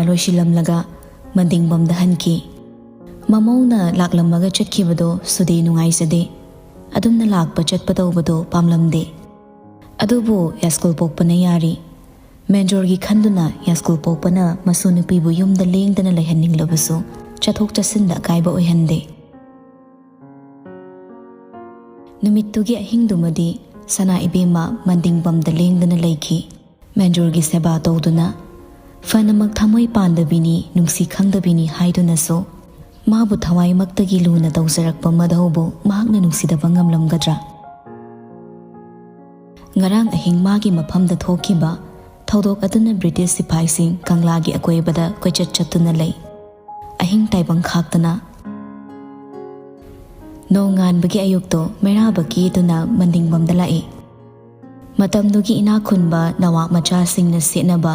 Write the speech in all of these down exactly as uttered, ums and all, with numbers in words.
ꯂꯣꯏꯁꯤꯜꯂꯝꯂꯒ ꯃꯟꯗꯤꯡꯕꯝꯗ ꯍꯟꯈꯤ꯫ ꯃꯃꯧꯅ ꯂꯥꯛꯂꯝꯃꯒ ꯆꯠꯈꯤꯕꯗꯣ ꯁꯨꯗꯦ ꯅꯨꯡꯉꯥꯏꯖꯗꯦ꯫ ꯑꯗꯨꯝꯅ ꯂꯥꯛꯄ ꯆꯠꯄ ꯇꯧꯕꯗꯣ ꯄꯥꯝꯂꯝꯗꯦ꯫ ꯑꯗꯨꯕꯨ ꯌꯥꯁꯀꯨꯜ ꯄꯣꯛꯄꯅ ꯌꯥꯔꯤ꯫ ꯃꯦꯟꯖꯣꯔꯒꯤ ꯈꯟꯗꯨꯅ ꯌꯥꯁꯀꯨꯜ ꯄꯣꯛꯄꯅ ꯃꯁꯨ ꯅꯨꯄꯤꯕꯨ ꯌꯨꯝꯗ ꯂꯦꯡꯗꯅ ꯂꯩꯍꯟꯅꯤꯡꯂꯕꯁꯨ ꯆꯠꯊꯣꯛ ꯆꯠꯁꯤꯟꯗ ꯑꯀꯥꯏꯕ ꯑꯣꯏꯍꯟꯗꯦ꯫ ꯅꯨꯃꯤꯠꯇꯨꯒꯤ ꯑꯍꯤꯡꯗꯨꯃꯗꯤ ꯁꯅꯥ ꯏꯕꯦꯝꯃ ꯃꯟꯗꯤꯡꯕꯝꯗ ꯂꯦꯡꯗꯅ ꯂꯩꯈꯤ꯫ ꯃꯦꯟꯖꯣꯔꯒꯤ ꯁꯦꯕꯥ ꯇꯧꯗꯨꯅ, ꯐꯅꯃꯛ ꯊꯃꯣꯏ ꯄꯥꯟꯗꯕꯤꯅꯤ, ꯅꯨꯡꯁꯤ ꯈꯪꯗꯕꯤꯅꯤ ꯍꯥꯏꯗꯨꯅꯁꯨ, ꯃꯥꯕꯨ ꯊꯋꯥꯏꯃꯛꯇꯒꯤ ꯂꯨꯅ ꯇꯧꯖꯔꯛꯄ ꯃꯙꯧꯕꯨ ꯃꯍꯥꯛꯅ ꯅꯨꯡꯁꯤꯗꯕ ꯉꯝꯂꯝꯒꯗ꯭ꯔꯥ? ꯉꯔꯥꯡ ꯑꯍꯤꯡ ꯃꯥꯒꯤ ꯃꯐꯝꯗ ꯊꯣꯛꯈꯤꯕ ꯊꯧꯗꯣꯛ ꯑꯗꯨꯅ ꯕ꯭ꯔꯤꯇꯤꯁ ꯁꯤꯐꯥꯏꯁꯤꯡ ꯀꯪꯂꯥꯒꯤ ꯑꯀꯣꯏꯕꯗ ꯀꯣꯏꯆꯠ ꯆꯠꯇꯨꯅ ꯂꯩ꯫ ꯑꯍꯤꯡ ꯇꯥꯏꯕꯪ ꯈꯥꯛꯇꯅ꯫ ꯅꯣꯡ ꯉꯥꯟꯕꯒꯤ ꯑꯌꯨꯛꯇꯣ ꯃꯩꯔꯥꯕ ꯀꯦꯗꯨꯅ ꯃꯟꯗꯤꯡꯕꯝꯗ ꯂꯥꯛꯏ꯫ ꯃꯇꯝꯗꯨꯒꯤ ꯏꯅꯥꯛ ꯈꯨꯟꯕ ꯅꯋꯥꯕ ꯃꯆꯥꯁꯤꯡꯅ ꯁꯦꯠꯅꯕ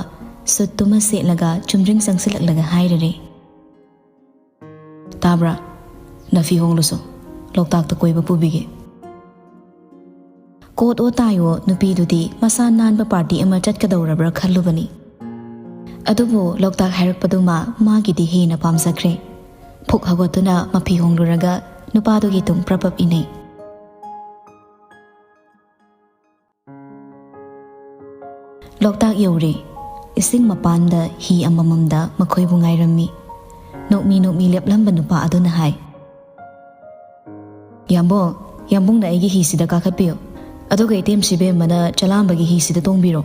ꯁꯨꯠꯇꯨꯃ ꯁꯦꯠꯂꯒ ꯆꯨꯝꯗ꯭ꯔꯤꯡ ꯆꯪꯁꯤꯜꯂꯛꯂꯒ ꯍꯥꯏꯔꯔꯦ, "ꯇꯥꯕ꯭ꯔꯥ? ꯅꯐꯤ ꯍꯣꯡꯂꯨꯁꯣ, ꯂꯣꯛꯇꯥꯛꯇ ꯀꯣꯏꯕ ꯄꯨꯕꯤꯒꯦ꯫" ꯀꯣꯠ ꯑꯣ ꯇꯥꯏꯑꯣ ꯅꯨꯄꯤꯗꯨꯗꯤ ꯃꯁꯥ ꯅꯥꯟꯕ ꯄꯥꯔꯇꯤ ꯑꯃ ꯆꯠꯀꯗꯧꯔꯕ꯭ꯔꯥ ꯈꯜꯂꯨꯕꯅꯤ꯫ ꯑꯗꯨꯕꯨ ꯂꯣꯛꯇꯥꯛ ꯍꯥꯏꯔꯛꯄꯗꯨꯃ ꯃꯥꯒꯤꯗꯤ ꯍꯦꯟꯅ ꯄꯥꯝꯖꯈ꯭ꯔꯦ꯫ ꯐꯨꯛ ꯍꯧꯒꯠꯇꯨꯅ ꯃꯐꯤ ꯍꯣꯡꯂꯨꯔꯒ ꯅꯨꯄꯥꯗꯨꯒꯤ ꯇꯨꯡ ꯄ꯭ꯔꯞ ꯄ꯭ꯔꯞ ꯏꯅꯩ꯫ ꯂꯣꯛꯇꯥꯛ ꯌꯧꯔꯦ꯫ ꯏꯁꯤꯡ ꯃꯄꯥꯟꯗ ꯍꯤ ꯑꯃꯃꯝꯗ ꯃꯈꯣꯏꯕꯨ ꯉꯥꯏꯔꯝꯃꯤ꯫ ꯅꯣꯛꯃꯤ ꯅꯣꯛꯃꯤ ꯂꯦꯞꯂꯝꯕ ꯅꯨꯄꯥ ꯑꯗꯨꯅ ꯍꯥꯏ, "ꯌꯥꯝꯕꯨꯡ, ꯌꯥꯝꯕꯨꯡꯅ ꯑꯩꯒꯤ ꯍꯤꯁꯤꯗ ꯀꯥꯈꯠꯄꯤꯌꯨ꯫ ꯑꯗꯨꯒ ꯏꯇꯦꯝ ꯁꯤꯕꯦꯝꯃꯅ ꯆꯂꯥꯝꯕꯒꯤ ꯍꯤꯁꯤꯗ ꯇꯣꯡꯕꯤꯔꯣ꯫"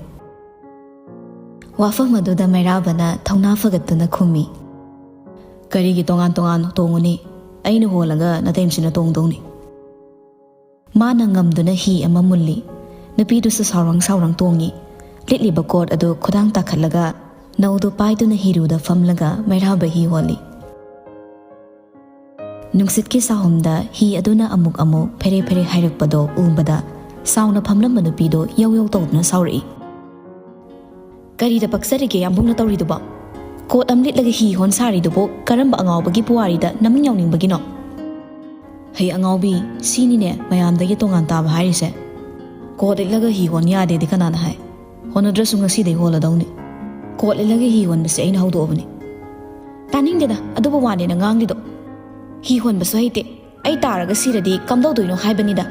ꯋꯥꯐꯝ ꯑꯗꯨꯗ ꯃꯩꯔꯥꯕꯅ ꯊꯧꯅꯥ ꯐꯒꯠꯇꯨꯅ ꯈꯨꯝꯃꯤ, "ꯀꯔꯤꯒꯤ ꯇꯣꯉꯥꯟ ꯇꯣꯉꯥꯟ ꯇꯣꯡꯉꯨꯅꯤ? ꯑꯩꯅ ꯍꯣꯜꯂꯒ ꯅꯇꯩꯃꯁꯤꯅ ꯇꯣꯡꯗꯧꯅꯤ꯫" ꯃꯥꯅ ꯉꯝꯗꯨꯅ ꯍꯤ ꯑꯃ ꯃꯨꯜꯂꯤ꯫ ꯅꯨꯄꯤꯗꯨꯁꯨ ꯁꯥꯎꯔꯪ ꯁꯥꯎꯔꯪ ꯇꯣꯡꯉꯤ꯫ ꯂꯤꯠꯂꯤꯕ ꯀꯣꯠ ꯑꯗꯨ ꯈꯨꯗꯥꯡ ꯇꯥꯈꯠꯂꯒ ꯅꯧꯗꯨ ꯄꯥꯏꯗꯨꯅ ꯍꯤꯔꯨꯗ ꯐꯝꯂꯒ ꯃꯩꯔꯥꯕ ꯍꯤ ꯍꯣꯜꯂꯤ꯫ ꯅꯨꯡꯁꯤꯠꯀꯤ ꯁꯥꯍꯨꯝꯗ ꯍꯤ ꯑꯗꯨꯅ ꯑꯃꯨꯛ ꯑꯃꯨꯛ ꯐꯦꯔꯦ ꯐꯦꯔꯦ ꯍꯥꯏꯔꯛꯄꯗꯣ ꯎꯕꯗ ꯁꯥꯎꯅ ꯐꯝꯂꯝꯕ ꯅꯨꯄꯤꯗꯣ ꯌꯧ ꯌꯧ ꯇꯧꯗꯨꯅ ꯁꯥꯎꯔꯛꯏ꯫ "ꯀꯔꯤꯗ ꯄꯛꯆꯔꯤꯒꯦ ꯌꯥꯝꯕꯨꯡꯅ ꯇꯧꯔꯤꯗꯨꯕꯣ? ꯀꯣꯠ ꯑꯃ ꯂꯤꯠꯂꯒ ꯍꯤ ꯍꯣꯟ ꯁꯥꯔꯤꯗꯨꯕꯨ ꯀꯔꯝꯕ ꯑꯉꯥꯎꯕꯒꯤ ꯄꯨꯋꯥꯔꯤꯗ ꯅꯃꯤꯡ ꯌꯥꯎꯅꯤꯡꯕꯒꯤꯅꯣ? ꯍꯩ ꯑꯉꯥꯎꯕꯤ, ꯁꯤꯅꯤꯅꯦ ꯃꯌꯥꯝꯗꯒꯤ ꯇꯣꯉꯥꯟ ꯇꯥꯕ ꯍꯥꯏꯔꯤꯁꯦ꯫ ꯀꯣꯠ ꯂꯤꯠꯂꯒ ꯍꯤ ꯍꯣꯟ ꯌꯥꯗꯦꯗꯤ ꯀꯅꯥꯅ ꯍꯥꯏ? ꯍꯣꯠꯅꯗ꯭ꯔꯁꯨ ꯉꯁꯤꯗꯩ ꯍꯣꯜꯂꯗꯧꯅꯤ꯫ ꯀꯣꯠꯂꯤꯂꯒ ꯍꯤ ꯍꯣꯟꯕꯁꯦ ꯑꯩꯅ ꯍꯧꯗꯣꯛꯑꯕꯅꯤ꯫ ꯇꯥꯅꯤꯡꯗꯦꯗ ꯑꯗꯨꯕꯨ ꯋꯥꯅꯦꯅ ꯉꯥꯡꯂꯤꯗꯣ꯫ ꯍꯤ ꯍꯣꯟꯕꯁꯨ ꯍꯩꯇꯦ꯫ ꯑꯩ ꯇꯥꯔꯒ ꯁꯤꯔꯗꯤ ꯀꯝꯗꯧꯗꯣꯏꯅꯣ ꯍꯥꯏꯕꯅꯤꯗ꯫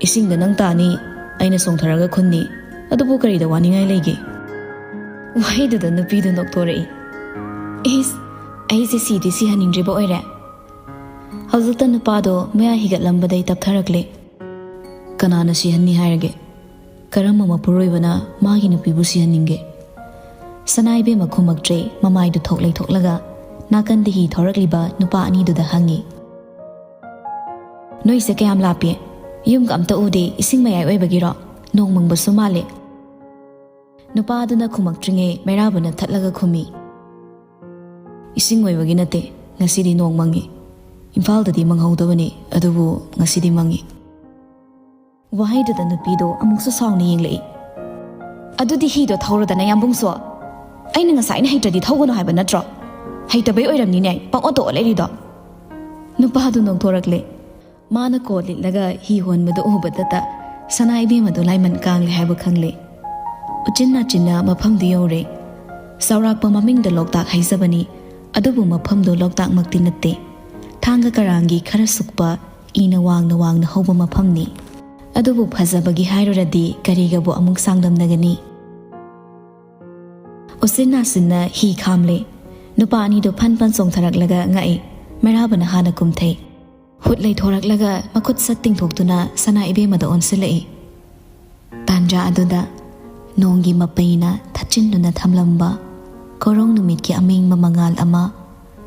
ꯏꯁꯤꯡꯗ ꯅꯪ ꯇꯥꯅꯤ, ꯑꯩꯅ ꯆꯣꯡꯊꯔꯒ ꯈꯨꯟꯅꯤ꯫ ꯑꯗꯨꯕꯨ ꯀꯔꯤꯗ ꯋꯥꯅꯤꯡꯉꯥꯏ ꯂꯩꯒꯦ? ꯋꯥꯍꯩꯗꯨꯗ ꯅꯨꯄꯤꯗꯨ ꯅꯣꯛꯊꯣꯔꯛꯏ꯫ ꯏꯁ, ꯑꯩꯁꯦ ꯁꯤꯗꯤ ꯁꯤꯍꯟꯅꯤꯡꯗ꯭ꯔꯤꯕ ꯑꯣꯏꯔꯦ꯫ ꯍꯧꯖꯤꯛꯇ ꯅꯨꯄꯥꯗꯣ ꯃꯌꯥ ꯍꯤꯒꯠꯂꯝꯕꯗꯩ ꯇꯞꯊꯔꯛꯂꯦ꯫ ꯀꯅꯥꯅ ꯁꯤꯍꯟꯅꯤ ꯍꯥꯏꯔꯒꯦ? ꯀꯔꯝꯕ ꯃꯄꯨꯔꯣꯏꯕꯅ ꯃꯥꯒꯤ ꯅꯨꯄꯤꯕꯨ ꯁꯤꯍꯟꯅꯤꯡꯒꯦ? ꯁꯅꯥ ꯏꯕꯦꯝꯃ ꯈꯨꯝꯃꯛꯇ꯭ꯔꯦ꯫ ꯃꯃꯥꯏꯗꯨ ꯊꯣꯛ ꯂꯩꯊꯣꯛꯂꯒ ꯅꯥꯀꯟꯗꯒꯤ ꯊꯧꯔꯛꯂꯤꯕ ꯅꯨꯄꯥ ꯑꯅꯤꯗꯨꯗ ꯍꯪꯉꯤ꯫ ꯅꯣꯏꯁꯦ ꯀꯌꯥꯝ ꯂꯥꯞꯄꯤ? ꯌꯨꯝꯒ ꯑꯝꯇ ꯎꯗꯦ, ꯏꯁꯤꯡ ꯃꯌꯥꯏ ꯑꯣꯏꯕꯒꯤꯔꯣ? ꯅꯣꯡ ꯃꯪꯕꯁꯨ ꯃꯥꯜꯂꯦ꯫ ꯅꯨꯄꯥꯗꯨꯅ ꯈꯨꯝꯃꯛꯇ꯭ꯔꯤꯉꯩ ꯃꯩꯔꯥꯕꯅ ꯊꯠꯂꯒ ꯈꯨꯝꯃꯤ꯫ ꯏꯁꯤꯡ ꯑꯣꯏꯕꯒꯤ ꯅꯠꯇꯦ, ꯉꯁꯤꯗꯤ ꯅꯣꯡ ꯃꯪꯉꯤ꯫ ꯏꯝꯐꯥꯜꯗꯗꯤ ꯃꯪꯍꯧꯗꯕꯅꯤ, ꯑꯗꯨꯕꯨ ꯉꯁꯤꯗꯤ ꯃꯪꯉꯤ꯫ ꯋꯥꯍꯩꯗꯨꯗ ꯅꯨꯄꯤꯗꯣ ꯑꯃꯨꯛꯁꯨ ꯁꯥꯎꯅ ꯌꯦꯡꯂꯛꯏ꯫ ꯑꯗꯨꯗꯤ ꯍꯤꯗꯣ ꯊꯧꯔꯗꯅ, ꯌꯥꯝꯕꯨꯡꯁꯨ꯫ ꯑꯩꯅ ꯉꯁꯥꯏꯅ ꯍꯩꯇ꯭ꯔꯗꯤ ꯊꯧꯒꯅꯨ ꯍꯥꯏꯕ ꯅꯠꯇ꯭ꯔꯣ? ꯍꯩꯇꯕꯩ ꯑꯣꯏꯔꯝꯅꯤꯅꯦ ꯄꯪꯑꯣꯠꯇ ꯑꯣꯠ ꯂꯩꯔꯤꯗꯣ꯫ ꯅꯨꯄꯥꯗꯨ ꯅꯣꯛꯊꯣꯔꯛꯂꯦ꯫ ꯃꯥꯅ ꯀꯣꯠ ꯂꯤꯠꯂꯒ ꯍꯤ ꯍꯣꯟꯕꯗꯨ ꯎꯕꯗꯇ ꯁꯅꯥ ꯏꯕꯦꯝꯃꯗꯨ ꯂꯥꯏꯃꯟ ꯀꯥꯡꯂꯦ ꯍꯥꯏꯕ ꯈꯪꯂꯦ꯫ ꯎꯆꯤꯟ ꯅꯥꯆꯤꯟꯅ ꯃꯐꯝꯗꯨ ꯌꯧꯔꯦ꯫ ꯆꯥꯎꯔꯥꯛꯄ ꯃꯃꯤꯡꯗ ꯂꯣꯛꯇꯥꯛ ꯍꯥꯏꯖꯕꯅꯤ, ꯑꯗꯨꯕꯨ ꯃꯐꯝꯗꯨ ꯂꯣꯛꯇꯥꯛꯃꯛꯇꯤ ꯅꯠꯇꯦ꯫ ꯊꯥꯡꯒ ꯀꯔꯥꯡꯒꯤ ꯈꯔ ꯁꯨꯛꯄ ꯏꯅ ꯋꯥꯡꯅ ꯋꯥꯡꯅ ꯍꯧꯕ ꯃꯐꯝꯅꯤ꯫ ꯑꯗꯨꯕꯨ ꯐꯖꯕꯒꯤ ꯍꯥꯏꯔꯨꯔꯗꯤ ꯀꯔꯤꯒꯕꯨ ꯑꯃꯨꯛ ꯆꯥꯡꯗꯝꯅꯒꯅꯤ? ꯎꯆꯤꯟ ꯅꯥꯆꯤꯟꯅ ꯍꯤ ꯈꯥꯝꯂꯦ꯫ ꯅꯨꯄꯥ ꯑꯅꯤꯗꯨ ꯐꯟ ꯐꯟ ꯆꯣꯡꯊꯔꯛꯂꯒ ꯉꯛꯏ꯫ ꯃꯩꯔꯥꯕꯅ ꯍꯥꯟꯅ ꯀꯨꯝꯊꯩ꯫ ꯍꯨꯠ ꯂꯩꯊꯣꯔꯛꯂꯒ ꯃꯈꯨꯠ ꯁꯠ ꯇꯤꯡꯊꯣꯛꯇꯨꯅ ꯁꯅꯥ ꯏꯕꯦꯝꯃꯗ ꯑꯣꯟꯁꯤꯜꯂꯛꯏ꯫ ꯇꯥꯟꯖꯥ ꯑꯗꯨꯗ ꯅꯣꯡꯒꯤ ꯃꯄꯩꯅ ꯊꯠꯆꯤꯟꯗꯨꯅ ꯊꯝꯂꯝꯕ ꯀꯣꯔꯧ ꯅꯨꯃꯤꯠꯀꯤ ꯑꯃꯦꯡꯕ ꯃꯉꯥꯜ ꯑꯃ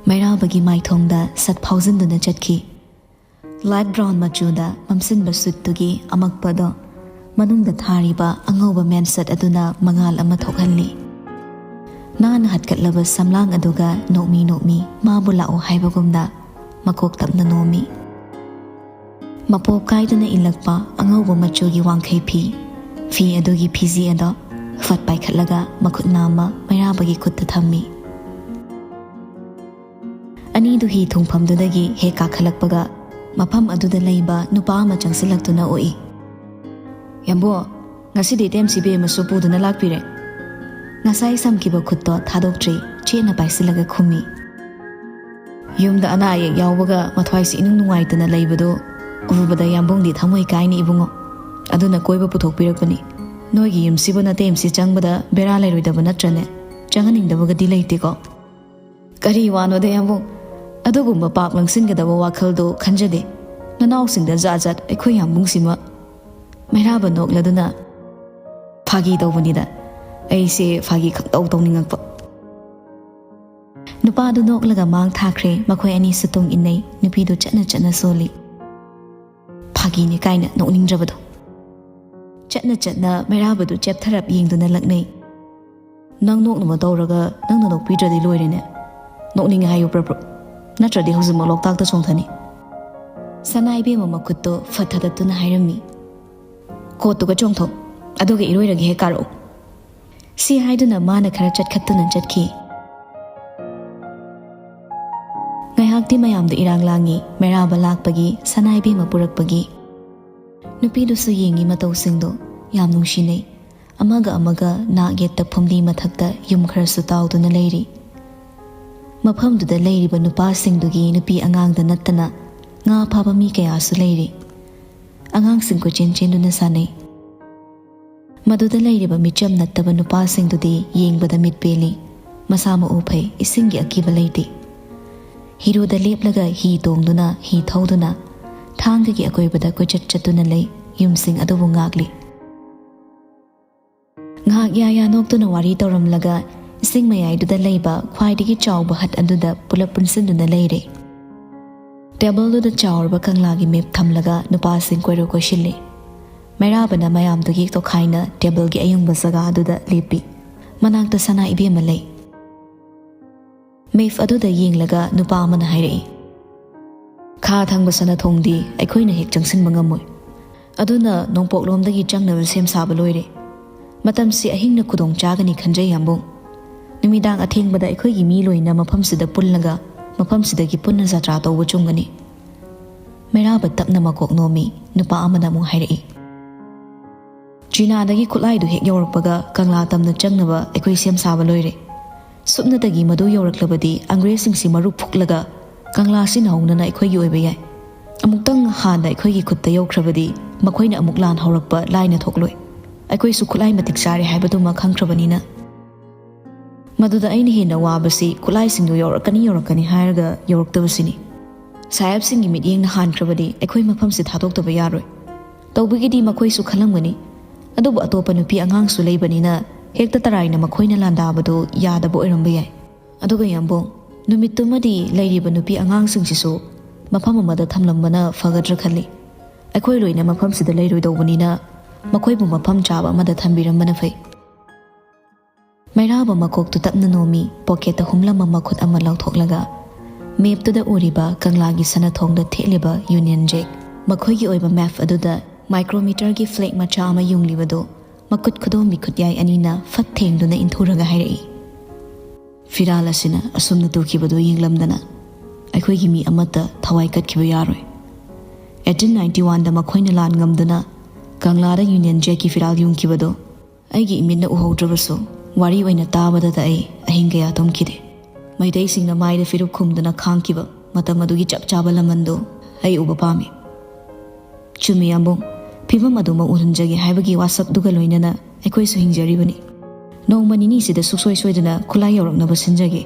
ꯃꯩꯔꯥꯕꯒꯤ ꯃꯥꯏꯊꯣꯡꯗ ꯁꯠ ꯐꯥꯎꯖꯤꯟꯗꯨꯅ ꯆꯠꯈꯤ꯫ ꯂꯥꯏꯠ ꯕ꯭ꯔꯥꯎꯟ ꯃꯆꯨꯗ ꯃꯝꯁꯤꯟꯕ ꯁꯨꯠꯇꯨꯒꯤ ꯑꯃꯛꯄꯗꯣ ꯃꯅꯨꯡꯗ ꯊꯥꯔꯤꯕ ꯑꯉꯧꯕ ꯃꯦꯟꯁꯠ ꯑꯗꯨꯅ ꯃꯉꯥꯜ ꯑꯃ ꯊꯣꯛꯍꯜꯂꯤ꯫ ꯅꯥꯟꯅ ꯍꯠꯀꯠꯂꯕ ꯁꯝꯂꯥꯡ ꯑꯗꯨꯒ ꯅꯣꯛꯃꯤ ꯅꯣꯛꯃꯤ ꯃꯥꯕꯨ ꯂꯥꯛꯑꯣ ꯍꯥꯏꯕꯒꯨꯝꯅ ꯃꯀꯣꯛ ꯇꯞꯅ ꯅꯣꯝꯃꯤ꯫ ꯃꯄꯣꯞ ꯀꯥꯏꯗꯨꯅ ꯏꯜꯂꯛꯄ ꯑꯉꯧꯕ ꯃꯆꯨꯒꯤ ꯋꯥꯡꯈꯩ ꯐꯤ, ꯐꯤ ꯑꯗꯨꯒꯤ ꯐꯤꯖꯤ ꯑꯗꯣ ꯐꯠ ꯄꯥꯏꯈꯠꯂꯒ ꯃꯈꯨꯠ ꯅꯥꯝꯃ ꯃꯩꯔꯥꯕꯒꯤ ꯈꯨꯠꯇ ꯊꯝꯃꯤ꯫ ꯑꯅꯤꯗꯨ ꯍꯤ ꯊꯨꯡꯐꯝꯗꯨꯗꯒꯤ ꯍꯦꯛ ꯀꯥꯈꯠꯂꯛꯄꯒ ꯃꯐꯝ ꯑꯗꯨꯗ ꯂꯩꯕ ꯅꯨꯄꯥ ꯑꯃ ꯆꯪꯁꯤꯜꯂꯛꯇꯨꯅ ꯎꯏ꯫ "ꯌꯥꯝꯕꯣ, ꯉꯁꯤꯗꯤ ꯏꯇꯦꯝ ꯁꯤꯕꯦꯝ ꯑꯃꯁꯨ ꯄꯨꯗꯨꯅ ꯂꯥꯛꯄꯤꯔꯦ꯫" ꯉꯁꯥꯏ ꯁꯝꯈꯤꯕ ꯈꯨꯠꯇꯣ ꯊꯥꯗꯣꯛꯇ꯭ꯔꯤ, ꯆꯦꯠꯅ ꯄꯥꯏꯁꯤꯜꯂꯒ ꯈꯨꯝꯃꯤ꯫ "ꯌꯨꯝꯗ ꯑꯅꯥ ꯑꯌꯦꯛ ꯌꯥꯎꯕꯒ ꯃꯊ꯭ꯋꯥꯏꯁꯤ ꯏꯅꯨꯡ ꯅꯨꯡꯉꯥꯏꯇꯅ ꯂꯩꯕꯗꯨ ꯎꯕꯗ ꯌꯥꯝꯕꯨꯡꯗꯤ ꯊꯃꯣꯏ ꯀꯥꯏꯅꯤ ꯏꯕꯨꯡꯉꯣ꯫ ꯑꯗꯨꯅ ꯀꯣꯏꯕ ꯄꯨꯊꯣꯛꯄꯤꯔꯛꯄꯅꯤ꯫ ꯅꯣꯏꯒꯤ ꯌꯨꯝꯁꯤꯕꯨ ꯅꯇꯩꯃꯁꯤ ꯆꯪꯕꯗ ꯕꯦꯔꯥ ꯂꯩꯔꯣꯏꯗꯕ ꯅꯠꯇ꯭ꯔꯅꯦ? ꯆꯪꯍꯟꯅꯤꯡꯗꯕꯒꯗꯤ ꯂꯩꯇꯦꯀꯣ?" "ꯀꯔꯤ ꯋꯥꯅꯣꯗ ꯌꯥꯝꯕꯨꯡ? ꯑꯗꯨꯒꯨꯝꯕ ꯄꯥꯞ ꯂꯪꯁꯤꯟꯒꯗꯕ ꯋꯥꯈꯜꯗꯣ ꯈꯟꯖꯗꯦ꯫ ꯅꯅꯥꯎꯁꯤꯡꯗ ꯖꯥꯠ ꯖꯥꯠ ꯑꯩꯈꯣꯏ ꯌꯥꯝꯕꯨꯡꯁꯤꯃ꯫" ꯃꯩꯔꯥꯕ ꯅꯣꯛꯂꯗꯨꯅ, "ꯐꯥꯒꯤ ꯇꯧꯕꯅꯤꯗ꯫ ꯑꯩꯁꯦ ꯐꯥꯒꯤ ꯈꯪꯇꯧ ꯇꯧꯅꯤꯡꯉꯛꯄ꯫" ꯅꯨꯄꯥꯗꯨ ꯅꯣꯛꯂꯒ ꯃꯥꯡ ꯊꯥꯈ꯭ꯔꯦ꯫ ꯃꯈꯣꯏ ꯑꯅꯤꯁꯨ ꯇꯨꯡ ꯏꯟꯅꯩ꯫ ꯅꯨꯄꯤꯗꯨ ꯆꯠꯅ ꯆꯠꯅ ꯁꯣꯜꯂꯤ꯫ "ꯐꯥꯒꯤꯅꯤ ꯀꯥꯏꯅ ꯅꯣꯛꯅꯤꯡꯗ꯭ꯔꯕꯗꯣ꯫" ꯆꯠꯅ ꯆꯠꯅ ꯃꯩꯔꯥꯕꯗꯨ ꯆꯦꯞꯊꯔꯞ ꯌꯦꯡꯗꯨꯅ ꯂꯛꯅꯩ꯫ "ꯅꯪ ꯅꯣꯛꯅꯕ ꯇꯧꯔꯒ ꯅꯪꯅ ꯅꯣꯛꯄꯤꯗ꯭ꯔꯗꯤ ꯂꯣꯏꯔꯦꯅꯦ꯫ ꯅꯣꯛꯅꯤꯡꯉꯦ ꯍꯥꯏꯌꯨ ꯄ꯭ꯔꯞ ꯄ꯭ꯔꯞ꯫ ꯅꯠꯇ꯭ꯔꯗꯤ ꯍꯧꯖꯤꯛꯃꯛ ꯂꯣꯛꯇꯥꯛꯇ ꯆꯣꯡꯊꯅꯤ꯫" ꯁꯅꯥ ꯏꯕꯦꯝꯃ ꯃꯈꯨꯠꯇꯣ ꯐꯠ ꯊꯗꯠꯇꯨꯅ ꯍꯥꯏꯔꯝꯃꯤ꯫ "ꯀꯣꯠꯇꯨꯒ ꯆꯣꯡꯊꯣꯛ, ꯑꯗꯨꯒ ꯏꯔꯣꯏꯔꯒꯦ ꯍꯦꯛ ꯀꯥꯔꯛꯎ꯫" ꯁꯤ ꯍꯥꯏꯗꯨꯅ ꯃꯥꯅ ꯈꯔ ꯆꯠꯈꯠꯇꯨꯅ ꯆꯠꯈꯤ꯫ ꯉꯥꯏꯍꯥꯛꯇꯤ ꯃꯌꯥꯝꯗꯨ ꯏꯔꯥꯡ ꯂꯥꯡꯉꯤ, ꯃꯩꯔꯥꯕ ꯂꯥꯛꯄꯒꯤ, ꯁꯅꯥ ꯏꯕꯦꯝꯃ ꯄꯨꯔꯛꯄꯒꯤ꯫ ꯅꯨꯄꯤꯗꯨꯁꯨ ꯌꯦꯡꯉꯤ ꯃꯇꯧꯁꯤꯡꯗꯣ, ꯌꯥꯝ ꯅꯨꯡꯁꯤꯅꯩ꯫ ꯑꯃꯒ ꯑꯃꯒ ꯅꯥꯛ ꯌꯦꯠꯇ ꯐꯨꯝꯗꯤ ꯃꯊꯛꯇ ꯌꯨꯝ ꯈꯔꯁꯨ ꯇꯥꯎꯗꯨꯅ ꯂꯩꯔꯤ꯫ ꯃꯐꯝꯗꯨꯗ ꯂꯩꯔꯤꯕ ꯅꯨꯄꯥꯁꯤꯡꯗꯨꯒꯤ ꯅꯨꯄꯤ ꯑꯉꯥꯡꯗ ꯅꯠꯇꯅ ꯉꯥ ꯐꯥꯕ ꯃꯤ ꯀꯌꯥꯁꯨ ꯂꯩꯔꯤ꯫ ꯑꯉꯥꯡꯁꯤꯡ ꯀꯣꯏꯆꯦꯟ ꯆꯦꯟꯗꯨꯅ ꯁꯥꯟꯅꯩ꯫ ꯃꯗꯨꯗ ꯂꯩꯔꯤꯕ ꯃꯤꯆꯝ ꯅꯠꯇꯕ ꯅꯨꯄꯥꯁꯤꯡꯗꯨꯗꯤ ꯌꯦꯡꯕꯗ ꯃꯤꯠ ꯄꯦꯜꯂꯤ꯫ ꯃꯁꯥ ꯃꯎ ꯐꯩ, ꯏꯁꯤꯡꯒꯤ ꯑꯀꯤꯕ ꯂꯩꯇꯦ꯫ ꯍꯤꯔꯨꯗ ꯂꯦꯞꯂꯒ ꯍꯤ ꯇꯣꯡꯗꯨꯅ, ꯍꯤ ꯊꯧꯗꯨꯅ, ꯊꯥꯡꯒꯒꯤ ꯑꯀꯣꯏꯕꯗ ꯀꯣꯏꯆꯠ ꯆꯠꯇꯨꯅ ꯂꯩ, ꯌꯨꯝꯁꯤꯡ ꯑꯗꯨꯕꯨ ꯉꯥꯛꯂꯤ꯫ ꯉꯥꯏꯍꯥꯛ ꯌꯥ ꯌꯥ ꯅꯣꯛꯇꯨꯅ ꯋꯥꯔꯤ ꯇꯧꯔꯝꯂꯒ, ꯏꯁꯤꯡ ꯃꯌꯥꯏꯗꯨꯗ ꯂꯩꯕ ꯈ꯭ꯋꯥꯏꯗꯒꯤ ꯆꯥꯎꯕ ꯍꯠ ꯑꯗꯨꯗ ꯄꯨꯂꯞ ꯄꯨꯟꯁꯤꯟꯗꯨꯅ ꯂꯩꯔꯦ꯫ ꯇꯦꯕꯜꯗꯨꯗ ꯆꯥꯎꯔꯕ ꯀꯪꯂꯥꯒꯤ ꯃꯦꯞ ꯊꯝꯂꯒ ꯅꯨꯄꯥꯁꯤꯡ ꯀꯣꯏꯔꯨ ꯀꯣꯏꯁꯤꯜꯂꯤ꯫ ꯃꯩꯔꯥꯕꯅ ꯃꯌꯥꯝꯗꯨꯒꯤ ꯇꯣꯈꯥꯏꯅ ꯇꯦꯕꯜꯒꯤ ꯑꯌꯨꯡꯕ ꯖꯒꯥ ꯑꯗꯨꯗ ꯂꯦꯞꯄꯤ꯫ ꯃꯅꯥꯛꯇ ꯁꯅꯥ ꯏꯕꯦꯝꯃ ꯂꯩ꯫ ꯃꯦꯞ ꯑꯗꯨꯗ ꯌꯦꯡꯂꯒ ꯅꯨꯄꯥ ꯑꯃꯅ ꯍꯥꯏꯔꯛꯏ, "ꯈꯥ ꯊꯪꯕ ꯁꯅꯥꯊꯣꯡꯗꯤ ꯑꯩꯈꯣꯏꯅ ꯍꯦꯛ ꯆꯪꯁꯤꯟꯕ ꯉꯝꯃꯣꯏ꯫ ꯑꯗꯨꯅ ꯅꯣꯡꯄꯣꯛꯂꯣꯝꯗꯒꯤ ꯆꯪꯅꯕ ꯁꯦꯝ ꯁꯥꯕ ꯂꯣꯏꯔꯦ꯫ ꯃꯇꯝꯁꯤ ꯑꯍꯤꯡꯅ ꯈꯨꯗꯣꯡ ꯆꯥꯒꯅꯤ ꯈꯟꯖꯩ, ꯌꯥꯝꯕꯨꯡ꯫ ꯅꯨꯃꯤꯗꯥꯡ ꯑꯊꯦꯡꯕꯗ ꯑꯩꯈꯣꯏꯒꯤ ꯃꯤ ꯂꯣꯏꯅ ꯃꯐꯝꯁꯤꯗ ꯄꯨꯜꯂꯒ ꯃꯐꯝꯁꯤꯗꯒꯤ ꯄꯨꯟꯅ ꯖꯇ꯭ꯔꯥ ꯇꯧꯕ ꯆꯨꯝꯒꯅꯤ꯫" ꯃꯩꯔꯥꯕ ꯇꯞꯅ ꯃꯀꯣꯛ ꯅꯣꯝꯃꯤ꯫ ꯅꯨꯄꯥ ꯑꯃꯅ ꯑꯃꯨꯛ ꯍꯥꯏꯔꯛꯏ, ꯆꯤꯅꯥꯗꯒꯤ ꯈꯨꯠꯂꯥꯏꯗꯨ ꯍꯦꯛ ꯌꯧꯔꯛꯄꯒ ꯀꯪꯂꯥ ꯇꯝꯅ ꯆꯪꯅꯕ ꯑꯩꯈꯣꯏ ꯁꯦꯝ ꯁꯥꯕ ꯂꯣꯏꯔꯦ꯫ ꯁꯨꯞꯅꯇꯒꯤ ꯃꯗꯨ ꯌꯧꯔꯛꯂꯕꯗꯤ ꯑꯪꯒ꯭ꯔꯦꯖꯁꯤꯡꯁꯤ ꯃꯔꯨ ꯐꯨꯛꯂꯒ ꯀꯪꯂꯥꯁꯤ ꯅꯧꯍꯧꯅꯅ ꯑꯩꯈꯣꯏꯒꯤ ꯑꯣꯏꯕ ꯌꯥꯏ꯫ ꯑꯃꯨꯛꯇꯪ ꯍꯥꯟꯅ ꯑꯩꯈꯣꯏꯒꯤ ꯈꯨꯠꯇ ꯌꯧꯈ꯭ꯔꯕꯗꯤ ꯃꯈꯣꯏꯅ ꯑꯃꯨꯛ ꯂꯥꯟ ꯍꯧꯔꯛꯄ ꯂꯥꯏꯅ ꯊꯣꯛꯂꯣꯏ꯫ ꯑꯩꯈꯣꯏꯁꯨ ꯈꯨꯠꯂꯥꯏ ꯃꯇꯤꯛ ꯆꯥꯔꯦ ꯍꯥꯏꯕꯗꯨꯃ ꯈꯪꯈ꯭ꯔꯕꯅꯤꯅ꯫ ꯃꯗꯨꯗ ꯑꯩꯅ ꯍꯦꯟꯅ ꯋꯥꯕꯁꯤ ꯈꯨꯠꯂꯥꯏꯁꯤꯡꯗꯨ ꯌꯧꯔꯛꯀꯅꯤ ꯌꯧꯔꯛꯀꯅꯤ ꯍꯥꯏꯔꯒ ꯌꯧꯔꯛꯇꯕꯁꯤꯅꯤ꯫ ꯁꯥꯍꯦꯕꯁꯤꯡꯒꯤ ꯃꯤꯠꯌꯦꯡꯅ ꯍꯥꯟꯈ꯭ꯔꯕꯗꯤ ꯑꯩꯈꯣꯏ ꯃꯐꯝꯁꯤ ꯊꯥꯗꯣꯛꯇꯕ ꯌꯥꯔꯣꯏ꯫ ꯇꯧꯕꯒꯤꯗꯤ ꯃꯈꯣꯏꯁꯨ ꯈꯜꯂꯝꯒꯅꯤ, ꯑꯗꯨꯕꯨ ꯑꯇꯣꯞꯄ ꯅꯨꯄꯤ ꯑꯉꯥꯡꯁꯨ ꯂꯩꯕꯅꯤꯅ ꯍꯦꯛꯇ ꯇꯔꯥꯏꯅ ꯃꯈꯣꯏꯅ ꯂꯥꯟꯗꯥꯕꯗꯨ ꯌꯥꯗꯕ ꯑꯣꯏꯔꯝꯕ ꯌꯥꯏ꯫ ꯑꯗꯨꯒ ꯌꯥꯝꯕꯨꯡ, ꯅꯨꯃꯤꯠꯇꯨꯃꯗꯤ ꯂꯩꯔꯤꯕ ꯅꯨꯄꯤ ꯑꯉꯥꯡꯁꯤꯡꯁꯤꯁꯨ ꯃꯐꯝ ꯑꯃꯗ ꯊꯝꯂꯝꯕꯅ ꯐꯒꯗ꯭ꯔꯥ ꯈꯜꯂꯤ꯫ ꯑꯩꯈꯣꯏ ꯂꯣꯏꯅ ꯃꯐꯝꯁꯤꯗ ꯂꯩꯔꯣꯏꯗꯧꯕꯅꯤꯅ ꯃꯈꯣꯏꯕꯨ ꯃꯐꯝ ꯆꯥꯕ ꯑꯃꯗ ꯊꯝꯕꯤꯔꯝꯕꯅ ꯐꯩ꯫ ꯃꯩꯔꯥꯕ ꯃꯀꯣꯛꯇꯨ ꯇꯞꯅ ꯅꯣꯝꯃꯤ, ꯄꯣꯀꯦꯠꯇ ꯍꯨꯝꯂꯝꯕ ꯃꯈꯨꯠ ꯑꯃ ꯂꯧꯊꯣꯛꯂꯒ ꯃꯦꯞꯇꯨꯗ ꯎꯔꯤꯕ ꯀꯪꯂꯥꯒꯤ ꯁꯅꯥꯊꯣꯡꯗ ꯊꯦꯠꯂꯤꯕ ꯌꯨꯅꯤꯌꯟ ꯖꯦꯛ, ꯃꯈꯣꯏꯒꯤ ꯑꯣꯏꯕ ꯃꯦꯞ ꯑꯗꯨꯗ ꯃꯥꯏꯀ꯭ꯔꯣꯃꯤꯇꯔꯒꯤ ꯐ꯭ꯂꯦꯛ ꯃꯆꯥ ꯑꯃ ꯌꯨꯡꯂꯤꯕꯗꯨ ꯃꯈꯨꯠ ꯈꯨꯗꯣꯝꯕꯤ ꯈꯨꯠꯌꯥꯏ ꯑꯅꯤꯅ ꯐꯠ ꯊꯦꯡꯗꯨꯅ ꯏꯟꯊꯨꯔꯒ ꯍꯥꯏꯔꯛꯏ, "ꯐꯤꯔꯥꯜ ꯑꯁꯤꯅ ꯑꯁꯨꯝꯅ ꯇꯨꯈꯤꯕꯗꯨ ꯌꯦꯡꯂꯝꯗꯅ ꯑꯩꯈꯣꯏꯒꯤ ꯃꯤ ꯑꯃꯠꯇ ꯊꯋꯥꯏ ꯀꯠꯈꯤꯕ ꯌꯥꯔꯣꯏ꯫ ꯑꯩꯠꯇꯤꯟ ꯅꯥꯏꯟꯇꯤ ꯋꯥꯟꯗ ꯃꯈꯣꯏꯅ ꯂꯥꯟ ꯉꯝꯗꯨꯅ ꯀꯪꯂꯥꯗ ꯌꯨꯅꯤꯌꯟ ꯖꯦꯛꯀꯤ ꯐꯤꯔꯥꯜ ꯌꯨꯡꯈꯤꯕꯗꯨ ꯑꯩꯒꯤ ꯏꯃꯤꯠꯅ ꯎꯍꯧꯗ꯭ꯔꯕꯁꯨ ꯋꯥꯔꯤ ꯑꯣꯏꯅ ꯇꯥꯕꯗꯇ ꯑꯩ ꯑꯍꯤꯡ ꯀꯌꯥ ꯇꯨꯝꯈꯤꯗꯦ꯫ ꯃꯩꯇꯩꯁꯤꯡꯅ ꯃꯥꯏꯗ ꯐꯤꯔꯨꯛ ꯈꯨꯝꯗꯨꯅ ꯈꯥꯡꯈꯤꯕ ꯃꯇꯝ ꯑꯗꯨꯒꯤ ꯆꯞ ꯆꯥꯕ ꯂꯃꯟꯗꯨ ꯑꯩ ꯎꯕ ꯄꯥꯝꯃꯤ꯫" "ꯆꯨꯝꯃꯤ ꯌꯥꯝꯕꯨꯡ, ꯐꯤꯕꯝ ꯑꯗꯨꯃꯛ ꯎꯍꯟꯖꯒꯦ ꯍꯥꯏꯕꯒꯤ ꯋꯥꯁꯛꯗꯨꯒ ꯂꯣꯏꯅꯅ ꯑꯩꯈꯣꯏꯁꯨ ꯍꯤꯡꯖꯔꯤꯕꯅꯤ꯫ ꯅꯣꯡꯃ ꯅꯤꯅꯤꯁꯤꯗ ꯁꯨꯡꯁꯣꯏ ꯁꯣꯏꯗꯅ ꯈꯨꯠꯂꯥꯏ ꯌꯧꯔꯛꯅꯕ ꯁꯤꯟꯖꯒꯦ꯫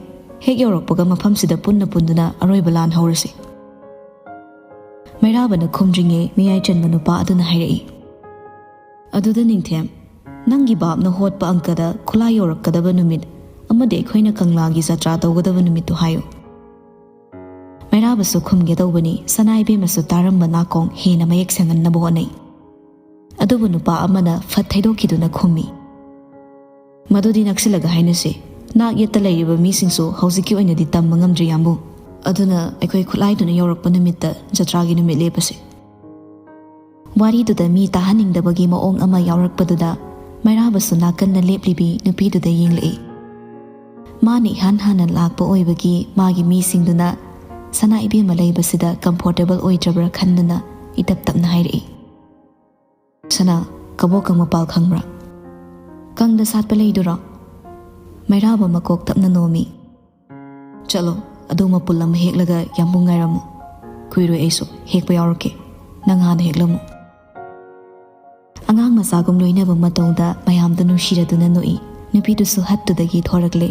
ꯍꯦꯛ ꯌꯧꯔꯛꯄꯒ ꯃꯐꯝꯁꯤꯗ ꯄꯨꯟꯅ ꯄꯨꯟꯗꯨꯅ ꯑꯔꯣꯏꯕ ꯂꯥꯟ ꯍꯧꯔꯁꯤ꯫" ꯃꯩꯔꯥꯕꯅ ꯈꯨꯝꯗ꯭ꯔꯤꯉꯩ ꯃꯤꯌꯥꯏ ꯆꯟꯕ ꯅꯨꯄꯥ ꯑꯗꯨꯅ ꯍꯥꯏꯔꯛꯏ, "ꯑꯗꯨꯗ ꯅꯤꯡꯊꯦꯝ, ꯅꯪꯒꯤ ꯕꯥꯞꯅ ꯍꯣꯠꯄ ꯑꯪꯀꯗ ꯈꯨꯠꯂꯥꯏ ꯌꯧꯔꯛꯀꯗꯕ ꯅꯨꯃꯤꯠ ꯑꯃꯗꯤ ꯑꯩꯈꯣꯏꯅ ꯀꯪꯂꯥꯒꯤ ꯖꯇ꯭ꯔꯥ ꯇꯧꯒꯗꯕ ꯅꯨꯃꯤꯠꯇꯨ ꯍꯥꯏꯌꯨ꯫" ꯃꯩꯔꯥꯕꯁꯨ ꯈꯨꯝꯒꯦ ꯇꯧꯕꯅꯤ, ꯁꯅꯥ ꯏꯕꯦꯝꯃꯁꯨ ꯇꯥꯔꯝꯕ ꯅꯥꯀꯣꯡ ꯍꯦꯟꯅ ꯃꯌꯦꯛ ꯁꯦꯡꯍꯟꯅꯕ ꯍꯣꯠꯅꯩ꯫ ꯑꯗꯨꯕꯨ ꯅꯨꯄꯥ ꯑꯃꯅ ꯐꯠ ꯊꯩꯗꯣꯛꯈꯤꯗꯨꯅ ꯈꯨꯝꯃꯤ, "ꯃꯗꯨꯗꯤ ꯅꯛꯁꯤꯜꯂꯒ ꯍꯥꯏꯅꯁꯤ꯫ ꯅꯥꯛ ꯌꯦꯠꯇ ꯂꯩꯔꯤꯕ ꯃꯤꯁꯤꯡꯁꯨ ꯍꯧꯖꯤꯛꯀꯤ ꯑꯣꯏꯅꯗꯤ ꯇꯝꯕ ꯉꯝꯗ꯭ꯔꯤ ꯌꯥꯝꯕꯨ꯫ ꯑꯗꯨꯅ ꯑꯩꯈꯣꯏ ꯈꯨꯠꯂꯥꯏꯗꯨꯅ ꯌꯧꯔꯛꯄ ꯅꯨꯃꯤꯠꯇ ꯖꯇ꯭ꯔꯥꯒꯤ ꯅꯨꯃꯤꯠ ꯂꯦꯞꯄꯁꯤ꯫" ꯋꯥꯔꯤꯗꯨꯗ ꯃꯤ ꯇꯥꯍꯟꯅꯤꯡꯗꯕꯒꯤ ꯃꯑꯣꯡ ꯑꯃ ꯌꯥꯎꯔꯛꯄꯗꯨꯗ ꯃꯩꯔꯥꯕꯁꯨ ꯅꯥꯀꯟꯗ ꯂꯦꯞꯂꯤꯕꯤ ꯅꯨꯄꯤꯗꯨꯗ ꯌꯦꯡꯂꯛꯏ꯫ ꯃꯥꯅ ꯏꯍꯥꯟ ꯍꯥꯟꯅ ꯂꯥꯛꯄ ꯑꯣꯏꯕꯒꯤ ꯃꯥꯒꯤ ꯃꯤꯁꯤꯡꯗꯨꯅ ꯁꯅꯥ ꯏꯕꯦꯝꯃ ꯂꯩꯕꯁꯤꯗ ꯀꯝꯐꯣꯔꯇꯦꯕꯜ ꯑꯣꯏꯗ꯭ꯔꯕ꯭ꯔꯥ ꯈꯟꯗꯨꯅ ꯏꯇꯞ ꯇꯞꯅ ꯍꯥꯏꯔꯛꯏ, "ꯁꯅꯥ, ꯀꯕꯣꯛ ꯀꯪꯕ ꯄꯥꯜ ꯈꯪꯕ꯭ꯔꯥ? ꯀꯪꯗ ꯁꯥꯠꯄ ꯂꯩꯗꯨꯔꯣ? ꯃꯩꯔꯥꯕ ꯃꯀꯣꯛ ꯇꯞꯅ ꯅꯣꯝꯃꯤ꯫ "ꯆꯠꯂꯣ, ꯑꯗꯨ ꯃꯄꯨꯜ ꯑꯃ ꯍꯦꯛꯂꯒ ꯌꯥꯝꯕꯨꯡ ꯉꯥꯏꯔꯝꯃꯨ꯫ ꯀꯨꯏꯔꯣꯏ, ꯑꯩꯁꯨ ꯍꯦꯛꯄ ꯌꯥꯎꯔꯛꯀꯦ꯫ ꯅꯪ ꯍꯥꯟꯅ ꯍꯦꯛꯂꯝꯃꯨ"꯫ ꯑꯉꯥꯡ ꯃꯆꯥꯒꯨꯝ ꯂꯣꯏꯅꯕ ꯃꯇꯧꯗ ꯃꯌꯥꯝꯗ ꯅꯨꯡꯁꯤꯔꯗꯨꯅ ꯅꯣꯛꯏ꯫ ꯅꯨꯄꯤꯗꯨꯁꯨ ꯍꯠꯇꯨꯗꯒꯤ ꯊꯣꯔꯛꯂꯦ꯫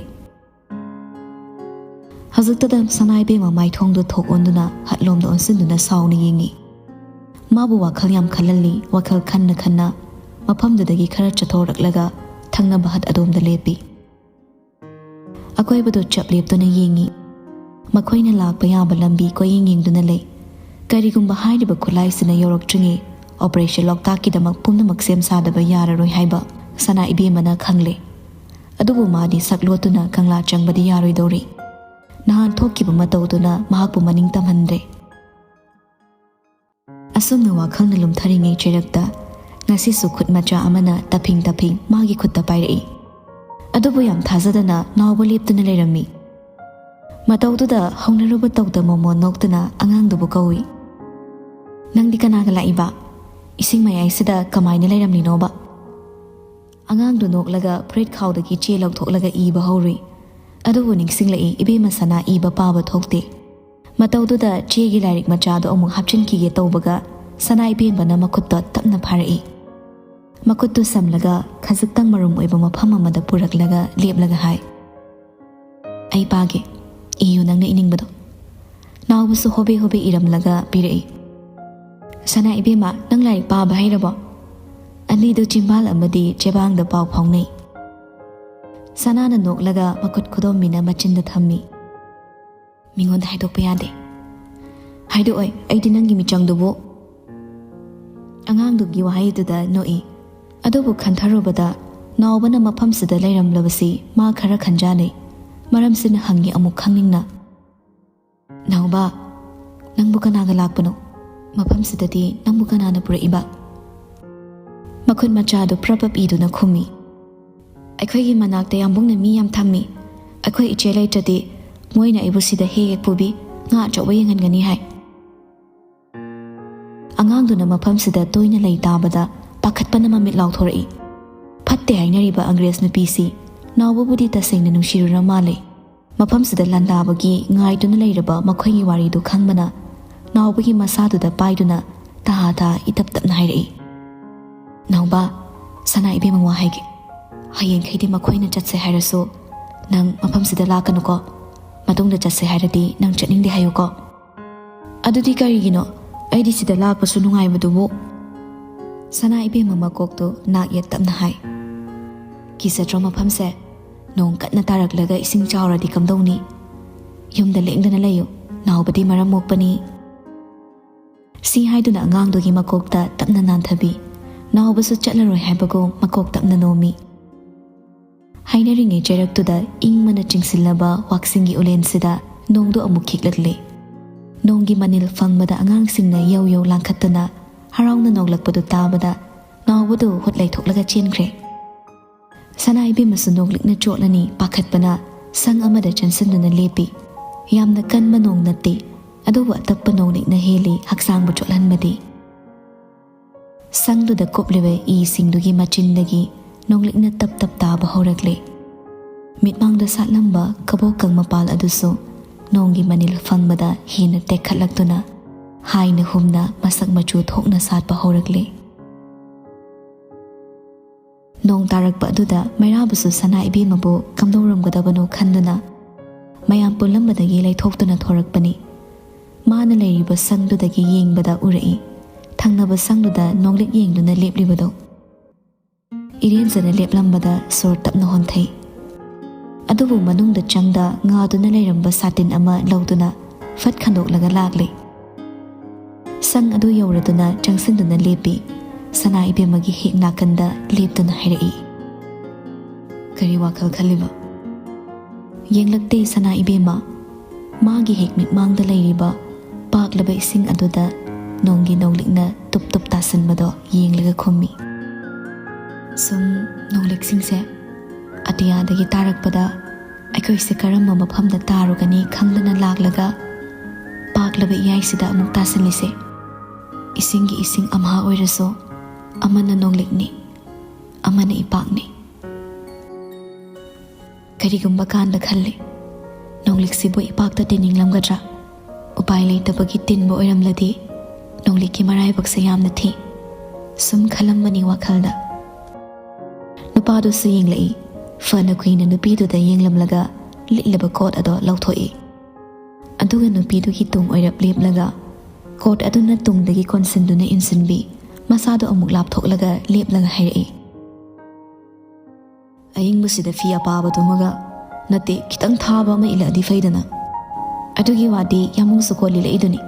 ꯍꯧꯖꯤꯛꯇꯗ ꯁꯅꯥ ꯏꯕꯦꯝꯃ ꯃꯥꯏꯊꯣꯡꯗꯨ ꯊꯣꯛ ꯑꯣꯟꯗꯨꯅ ꯍꯠꯂꯣꯝꯗ ꯑꯣꯟꯁꯤꯟꯗꯨꯅ ꯁꯥꯎꯅ ꯌꯦꯡꯏ꯫ ꯃꯥꯕꯨ ꯋꯥꯈꯜ ꯌꯥꯝ ꯈꯜꯍꯜꯂꯤ꯫ ꯋꯥꯈꯜ ꯈꯟꯅ ꯈꯟꯅ ꯃꯐꯝꯗꯨꯗꯒꯤ ꯈꯔ ꯆꯠꯊꯣꯔꯛꯂꯒ ꯊꯪꯅꯕ ꯍꯠ ꯑꯗꯣꯝꯗ ꯂꯦꯞꯄꯤ꯫ ꯑꯀꯣꯏꯕꯗꯨ ꯆꯞ ꯂꯦꯞꯇꯨꯅ ꯌꯦꯡꯏ꯫ ꯃꯈꯣꯏꯅ ꯂꯥꯛꯄ ꯌꯥꯕ ꯂꯝꯕꯤ ꯀꯣꯏꯌꯦꯡ ꯌꯦꯡꯗꯨꯅ ꯂꯩ꯫ ꯀꯔꯤꯒꯨꯝꯕ ꯍꯥꯏꯔꯤꯕ ꯈꯨꯠꯂꯥꯏꯁꯤꯅ ꯌꯧꯔꯛꯇ꯭ꯔꯤꯉꯩ ꯑꯣꯄꯔꯦꯁꯟ ꯂꯣꯛꯇꯥꯛꯀꯤꯗꯃꯛ ꯄꯨꯝꯅꯃꯛ ꯁꯦꯝ ꯁꯥꯗꯕ ꯌꯥꯔꯔꯣꯏ ꯍꯥꯏꯕ ꯁꯅꯥ ꯏꯕꯦꯝꯃꯅ ꯈꯪꯂꯦ꯫ ꯑꯗꯨꯕꯨ ꯃꯥꯗꯤ ꯁꯛ ꯂꯣꯠꯇꯨꯅ ꯀꯪꯂꯥ ꯆꯪꯕꯗꯤ ꯌꯥꯔꯣꯏꯗꯧꯔꯤ꯫ ꯅꯍꯥꯟ ꯊꯣꯛꯈꯤꯕ ꯃꯇꯧꯗꯨꯅ ꯃꯍꯥꯛꯄꯨ ꯃꯅꯤꯡ ꯇꯝꯍꯟꯗ꯭ꯔꯦ꯫ ꯑꯁꯨꯝꯅ ꯋꯥꯈꯜꯅ ꯂꯨꯝꯊꯔꯤꯉꯩ ꯆꯩꯔꯛꯇ ꯉꯁꯤꯁꯨ ꯈꯨꯠ ꯃꯆꯥ ꯑꯃꯅ ꯇꯞꯐꯤꯡ ꯇꯞꯐꯤꯡ ꯃꯥꯒꯤ ꯈꯨꯠꯇ ꯄꯥꯏꯔꯛꯏ꯫ ꯑꯗꯨꯕꯨ ꯌꯥꯝ ꯊꯥꯖꯗꯅ ꯅꯥꯎꯕ ꯂꯦꯞꯇꯨꯅ ꯂꯩꯔꯝꯃꯤ꯫ ꯃꯇꯧꯗꯨꯗ ꯍꯧꯅꯔꯨꯕ ꯇꯧꯗ ꯃꯣꯃꯣꯟ ꯅꯣꯛꯇꯨꯅ ꯑꯉꯥꯡꯗꯨꯕꯨ ꯀꯧꯏ꯫ "ꯅꯪꯗꯤ ꯀꯅꯥꯒ ꯂꯥꯛꯏꯕ? ꯏꯁꯤꯡ ꯃꯌꯥꯏꯁꯤꯗ ꯀꯃꯥꯏꯅ ꯂꯩꯔꯝꯂꯤꯅꯣꯕ?" ꯑꯉꯥꯡꯗꯨ ꯅꯣꯛꯂꯒ ꯐꯨꯔꯤꯠ ꯈꯥꯎꯗꯒꯤ ꯆꯦ ꯂꯧꯊꯣꯛꯂꯒ ꯏꯕ ꯍꯧꯔꯨꯏ꯫ ꯑꯗꯨꯕꯨ ꯅꯤꯡꯁꯤꯡꯂꯛꯏ, ꯏꯕꯦꯝꯃ ꯁꯅꯥ ꯏꯕ ꯄꯥꯕ ꯊꯣꯛꯇꯦ꯫ ꯃꯇꯧꯗꯨꯗ ꯆꯦꯒꯤ ꯂꯥꯏꯔꯤꯛ ꯃꯆꯥꯗꯨ ꯑꯃꯨꯛ ꯍꯥꯞꯆꯤꯟꯈꯤꯒꯦ ꯇꯧꯕꯒ ꯁꯅꯥ ꯏꯕꯦꯝꯃꯅ ꯃꯈꯨꯠꯇꯣ ꯇꯞꯅ ꯐꯥꯔꯛꯏ꯫ ꯃꯈꯨꯠꯇꯨ ꯁꯝꯂꯒ ꯈꯖꯤꯛꯇꯪ ꯃꯔꯨꯝ ꯑꯣꯏꯕ ꯃꯐꯝ ꯑꯃꯗ ꯄꯨꯔꯛꯂꯒ ꯂꯦꯞꯂꯒ ꯍꯥꯏ, "ꯑꯩ ꯄꯥꯒꯦ, ꯏꯌꯨ ꯅꯪꯅ ꯏꯅꯤꯡꯕꯗꯣ"꯫ ꯅꯥꯎꯕꯁꯨ ꯍꯣꯕꯦ ꯍꯣꯕꯦ ꯏꯔꯝꯂꯒ ꯄꯤꯔꯛꯏ꯫ "ꯁꯅꯥ ꯏꯕꯦꯝꯃ, ꯅꯪ ꯂꯥꯏꯔꯤꯛ ꯄꯥꯕ ꯍꯩꯔꯕꯣ?" ꯑꯅꯤꯗꯨ ꯆꯤꯝꯕꯥꯜ ꯑꯃꯗꯤ ꯆꯦꯕꯥꯡꯗ ꯄꯥꯎ ꯐꯥꯎꯅꯩ꯫ ꯁꯅꯥꯅ ꯅꯣꯛꯂꯒ ꯃꯈꯨꯠ ꯈꯨꯗꯣꯝꯕꯤꯅ ꯃꯆꯤꯟꯗ ꯊꯝꯃꯤ꯫ "ꯃꯤꯉꯣꯟꯗ ꯍꯥꯏꯗꯣꯛꯄ ꯌꯥꯗꯦ"꯫ "ꯍꯥꯏꯗꯣꯛꯑꯣꯏ, ꯑꯩꯗꯤ ꯅꯪꯒꯤ ꯃꯤꯆꯪꯗꯨꯕꯨ"꯫ ꯑꯉꯥꯡꯗꯨꯒꯤ ꯋꯥꯍꯩꯗꯨꯗ ꯅꯣꯛꯏ꯫ ꯑꯗꯨꯕꯨ ꯈꯟꯊꯔꯨꯕꯗ ꯅꯥꯎꯕꯅ ꯃꯐꯝꯁꯤꯗ ꯂꯩꯔꯝꯂꯕꯁꯤ ꯃꯥ ꯈꯔ ꯈꯟꯖꯥꯅꯩ꯫ ꯃꯔꯝꯁꯤꯅ ꯍꯪꯉꯤ ꯑꯃꯨꯛ ꯈꯪꯅꯤꯡꯅ, "ꯅꯥꯎꯕ, ꯅꯪꯕꯨ ꯀꯅꯥꯒ ꯂꯥꯛꯄꯅꯣ? ꯃꯐꯝꯁꯤꯗꯗꯤ ꯅꯪꯕꯨ ꯀꯅꯥꯅ ꯄꯨꯔꯛꯏꯕ?" ꯃꯈꯨꯠ ꯃꯆꯥꯗꯨ ꯄ꯭ꯔꯞ ꯄ꯭ꯔꯞ ꯏꯗꯨꯅ ꯈꯨꯝꯃꯤ꯫ "ꯑꯩꯈꯣꯏꯒꯤ ꯃꯅꯥꯛꯇ ꯌꯥꯝꯕꯨꯡꯅ ꯃꯤ ꯌꯥꯝ ꯊꯝꯃꯤ꯫ ꯑꯩꯈꯣꯏ ꯏꯆꯦ ꯂꯩꯇ꯭ꯔꯗꯤ ꯃꯣꯏꯅ ꯑꯩꯕꯨ ꯁꯤꯗ ꯍꯦꯛ ꯍꯦꯛ ꯄꯨꯕꯤ ꯉꯥ ꯑꯆꯧꯕ ꯌꯦꯡꯍꯟꯒꯅꯤ ꯍꯥꯏ"꯫ ꯑꯉꯥꯡꯗꯨꯅ ꯃꯐꯝꯁꯤꯗ ꯇꯣꯏꯅ ꯂꯩ ꯇꯥꯕꯗ ꯄꯥꯈꯠꯄꯅ ꯃꯃꯤꯠ ꯂꯥꯎꯊꯣꯔꯛꯏ꯫ ꯐꯠꯇꯦ ꯍꯥꯏꯅꯔꯤꯕ ꯑꯪꯒ꯭ꯔꯦꯖ ꯅꯨꯄꯤꯁꯤ ꯅꯥꯎꯕꯕꯨꯗꯤ ꯇꯁꯦꯡꯅ ꯅꯨꯡꯁꯤꯔꯨꯔ ꯃꯥꯜꯂꯦ꯫ ꯃꯐꯝꯁꯤꯗ ꯂꯥꯟꯗꯥꯕꯒꯤ ꯉꯥꯏꯗꯨꯅ ꯂꯩꯔꯕ ꯃꯈꯣꯏꯒꯤ ꯋꯥꯔꯤꯗꯨ ꯈꯪꯕꯅ ꯅꯥꯎꯕꯒꯤ ꯃꯁꯥꯗꯨꯗ ꯄꯥꯏꯗꯨꯅ ꯇꯍꯥ ꯇꯍꯥ ꯏꯇꯞ ꯇꯞꯅ ꯍꯥꯏꯔꯛꯏ, "ꯅꯥꯎꯕ, ꯁꯅꯥ ꯏꯕꯦꯝꯃ ꯋꯥ ꯍꯥꯏꯒꯦ꯫ ꯍꯌꯦꯡꯈꯩꯗꯤ ꯃꯈꯣꯏꯅ ꯆꯠꯁꯦ ꯍꯥꯏꯔꯁꯨ ꯅꯪ ꯃꯐꯝꯁꯤꯗ ꯂꯥꯛꯀꯅꯨꯀꯣ꯫ ꯃꯇꯨꯡꯗ ꯆꯠꯁꯦ ꯍꯥꯏꯔꯗꯤ ꯅꯪ ꯆꯠꯅꯤꯡꯗꯦ ꯍꯥꯏꯌꯨꯀꯣ꯫" "ꯑꯗꯨꯗꯤ ꯀꯔꯤꯒꯤꯅꯣ? ꯑꯩꯗꯤ ꯁꯤꯗ ꯂꯥꯛꯄꯁꯨ ꯅꯨꯡꯉꯥꯏꯕꯗꯨꯕꯨ꯫" ꯁꯅꯥ ꯏꯕꯦꯝꯃ ꯃꯀꯣꯛꯇꯣ ꯅꯥꯛ ꯌꯦꯠ ꯇꯞꯅ ꯍꯥꯏ, "ꯀꯤꯖꯗ꯭ꯔꯣ ꯃꯐꯝꯁꯦ? ꯅꯣꯡ ꯀꯟꯅ ꯇꯥꯔꯛꯂꯒ ꯏꯁꯤꯡ ꯆꯥꯎꯔꯗꯤ ꯀꯝꯗꯧꯅꯤ? ꯌꯨꯝꯗ ꯂꯦꯡꯗꯅ ꯂꯩꯌꯨ, ꯅꯥꯎꯕꯗꯤ ꯃꯔꯝ ꯃꯣꯛꯄꯅꯤ꯫" ꯁꯤ ꯍꯥꯏꯗꯨꯅ ꯑꯉꯥꯡꯗꯨꯒꯤ ꯃꯀꯣꯛꯇ ꯇꯞꯅ ꯅꯥꯟꯊꯕꯤ꯫ ꯅꯥꯎꯕꯁꯨ ꯆꯠꯂꯔꯣꯏ ꯍꯥꯏꯕꯒꯨꯝ ꯃꯀꯣꯛ ꯇꯞꯅ ꯅꯣꯝꯃꯤ꯫ ꯍꯥꯏꯅꯔꯤꯉꯩ ꯆꯩꯔꯛꯇꯨꯗ ꯏꯪꯕꯅ ꯆꯤꯡꯁꯤꯜꯂꯕ ꯋꯥꯛꯁꯤꯡꯒꯤ ꯎꯂꯦꯟꯁꯤꯗ ꯅꯣꯡꯗꯨ ꯑꯃꯨꯛ ꯈꯤꯛꯂꯛꯂꯦ꯫ ꯅꯣꯡꯒꯤ ꯃꯅꯤꯜ ꯐꯪꯕꯗ ꯑꯉꯥꯡꯁꯤꯡꯅ ꯌꯧ ꯌꯧ ꯂꯥꯡꯈꯠꯇꯨꯅ ꯍꯔꯥꯎꯅ ꯅꯣꯛꯂꯛꯄꯗꯨ ꯇꯥꯕꯗ ꯅꯥꯎꯕꯗꯨ ꯍꯨꯠ ꯂꯩꯊꯣꯛꯂꯒ ꯆꯦꯟꯈ꯭ꯔꯦ꯫ ꯁꯅꯥ ꯏꯕꯦꯝꯃꯁꯨ ꯅꯣꯡꯂꯤꯛꯅ ꯆꯣꯠꯂꯅꯤ ꯄꯥꯈꯠꯄꯅ ꯁꯪ ꯑꯃꯗ ꯆꯪꯁꯤꯟꯗꯨꯅ ꯂꯦꯞꯄꯤ꯫ ꯌꯥꯝꯅ ꯀꯟꯕ ꯅꯣꯡ ꯅꯠꯇꯦ, ꯑꯗꯨꯕꯨ ꯑꯇꯞꯄ ꯅꯣꯡꯂꯤꯛꯅ ꯍꯦꯜꯂꯤ ꯍꯛꯆꯥꯡꯕꯨ ꯆꯣꯠꯍꯟꯕꯗꯤ꯫ ꯁꯪꯗꯨꯗ ꯀꯨꯞꯂꯤꯕ ꯏꯁꯤꯡꯗꯨꯒꯤ ꯃꯆꯤꯟꯗꯒꯤ ꯅꯣꯡꯂꯤꯛꯅ ꯇꯞ ꯇꯞ ꯇꯥꯕ ꯍꯧꯔꯛꯂꯦ꯫ ꯃꯤꯠꯃꯥꯡꯗ ꯁꯥꯠꯂꯝꯕ ꯀꯕꯣꯛꯀꯪ ꯃꯄꯥꯜ ꯑꯗꯨꯁꯨ ꯅꯣꯡꯒꯤ ꯃꯅꯤꯜ ꯐꯪꯕꯗ ꯍꯦꯟꯅ ꯇꯦꯛꯈꯠꯂꯛꯇꯨꯅ ꯍꯥꯏꯅ ꯍꯨꯝꯅ ꯃꯁꯛ ꯃꯆꯨ ꯊꯣꯛꯅ ꯁꯥꯠꯄ ꯍꯧꯔꯛꯂꯦ꯫ ꯅꯣꯡ ꯇꯥꯔꯛꯄ ꯑꯗꯨꯗ ꯃꯩꯔꯥꯕꯁꯨ ꯁꯅꯥ ꯏꯕꯦꯝꯃꯕꯨ ꯀꯝꯗꯧꯔꯝꯒꯗꯕꯅꯣ ꯈꯟꯗꯨꯅ ꯃꯌꯥꯝ ꯄꯨꯜꯂꯝꯕꯗꯒꯤ ꯂꯩꯊꯣꯛꯇꯨꯅ ꯊꯣꯔꯛꯄꯅꯤ꯫ ꯃꯥꯅ ꯂꯩꯔꯤꯕ ꯁꯪꯗꯨꯗꯒꯤ ꯌꯦꯡꯕꯗ ꯎꯔꯛꯏ, ꯊꯪꯅꯕ ꯁꯪꯗꯨꯗ ꯅꯣꯡꯂꯤꯛ ꯌꯦꯡꯗꯨꯅ ꯂꯦꯞꯂꯤꯕꯗꯣ꯫ ꯏꯔꯦꯟꯖꯅ ꯂꯦꯞꯂꯝꯕꯗ ꯁꯣꯔ ꯇꯞꯅ ꯍꯣꯟꯊꯩ꯫ ꯑꯗꯨꯕꯨ ꯃꯅꯨꯡꯗ ꯆꯪꯗ ꯉꯥꯗꯨꯅ ꯂꯩꯔꯝꯕ ꯁꯥꯇꯤꯟ ꯑꯃ ꯂꯧꯗꯨꯅ ꯐꯠ ꯈꯟꯗꯣꯛꯂꯒ ꯂꯥꯛꯂꯦ꯫ ꯁꯪ ꯑꯗꯨ ꯌꯧꯔꯗꯨꯅ ꯆꯪꯁꯤꯟꯗꯨꯅ ꯂꯦꯞꯄꯤ꯫ ꯁꯅꯥ ꯏꯕꯦꯝꯃꯒꯤ ꯍꯦꯛ ꯅꯥꯀꯟꯗ ꯂꯦꯞꯇꯨꯅ ꯍꯥꯏꯔꯛꯏ, "ꯀꯔꯤ ꯋꯥꯈꯜ ꯈꯜꯂꯤꯕ?" ꯌꯦꯡꯂꯛꯇꯦ ꯁꯅꯥ ꯏꯕꯦꯝꯃ꯫ ꯃꯥꯒꯤ ꯍꯦꯛ ꯃꯤꯠꯃꯥꯡꯗ ꯂꯩꯔꯤꯕ ꯄꯥꯛꯂꯕ ꯏꯁꯤꯡ ꯑꯗꯨꯗ ꯅꯣꯡꯒꯤ ꯅꯣꯡꯂꯤꯛꯅ ꯇꯨꯞ ꯇꯨꯞ ꯇꯥꯁꯤꯟꯕꯗꯣ ꯌꯦꯡꯂꯒ ꯈꯨꯝꯃꯤ꯫ ꯁꯨꯝ ꯅꯣꯡꯂꯤꯛꯁꯤꯡꯁꯦ ꯑꯇꯤꯌꯥꯗꯒꯤ ꯇꯥꯔꯛꯄꯗ ꯑꯩꯈꯣꯏꯁꯦ ꯀꯔꯝꯕ ꯃꯐꯝꯗ ꯇꯥꯔꯨꯒꯅꯤ ꯈꯪꯗꯅ ꯂꯥꯛꯂꯒ ꯄꯥꯛꯂꯕ ꯏꯌꯥꯏꯁꯤꯗ ꯑꯃꯨꯛ ꯇꯥꯁꯤꯜꯂꯤꯁꯦ꯫ ꯏꯁꯤꯡꯒꯤ ꯏꯁꯤꯡ ꯑꯝꯍꯥ ꯑꯣꯏꯔꯁꯨ ꯑꯃꯅ ꯅꯣꯡꯂꯤꯛꯅꯤ, ꯑꯃꯅ ꯏꯄꯥꯛꯅꯤ꯫ ꯀꯔꯤꯒꯨꯝꯕ ꯀꯥꯟꯗ ꯈꯜꯂꯤ, ꯅꯣꯡꯂꯤꯛꯁꯤꯕꯨ ꯏꯄꯥꯛꯇ ꯇꯤꯟꯅꯤꯡꯂꯝꯒꯗ꯭ꯔꯥ? ꯎꯄꯥꯏ ꯂꯩꯇꯕꯒꯤ ꯇꯤꯟꯕ ꯑꯣꯏꯔꯝꯂꯗꯤ ꯅꯣꯡꯂꯤꯛꯀꯤ ꯃꯔꯥꯏꯕꯛꯁꯦ ꯌꯥꯝꯅ ꯊꯤ꯫ ꯁꯨꯝ ꯈꯜꯂꯝꯕꯅꯤ ꯋꯥꯈꯜꯗ꯫ ꯅꯨꯄꯥꯗꯨꯁꯨ ꯌꯦꯡꯂꯛꯏ꯫ ꯐꯅ ꯀꯨꯏꯅ ꯅꯨꯄꯤꯗꯨꯗ ꯌꯦꯡꯂꯝꯂꯒ ꯂꯤꯠꯂꯤꯕ ꯀꯣꯠ ꯑꯗꯣ ꯂꯧꯊꯣꯛꯏ꯫ ꯑꯗꯨꯒ ꯅꯨꯄꯤꯗꯨꯒꯤ ꯇꯨꯡ ꯑꯣꯏꯔꯞ ꯂꯦꯞꯂꯒ ꯀꯣꯠ ꯑꯗꯨꯅ ꯇꯨꯡꯗꯒꯤ ꯀꯣꯟꯁꯤꯟꯗꯨꯅ ꯏꯟꯁꯤꯟꯕꯤ, ꯃꯁꯥꯗꯣ ꯑꯃꯨꯛ ꯂꯥꯞꯊꯣꯛꯂꯒ ꯂꯦꯞꯂꯒ ꯍꯥꯏꯔꯛꯏ, "ꯑꯏꯪꯕꯁꯤꯗ ꯐꯤ ꯑꯄꯥꯕ ꯇꯨꯝꯃꯒ, ꯅꯠꯇꯦ, ꯈꯤꯇꯪ ꯊꯥꯕ ꯑꯃ ꯏꯜꯂꯛꯑꯗꯤ ꯐꯩꯗꯅ꯫ ꯑꯗꯨꯒꯤ ꯋꯥꯗꯤ ꯌꯥꯝꯕꯨꯡꯁꯨ ꯀꯣꯠ ꯂꯤꯠꯂꯛꯏꯗꯨꯅꯤ꯫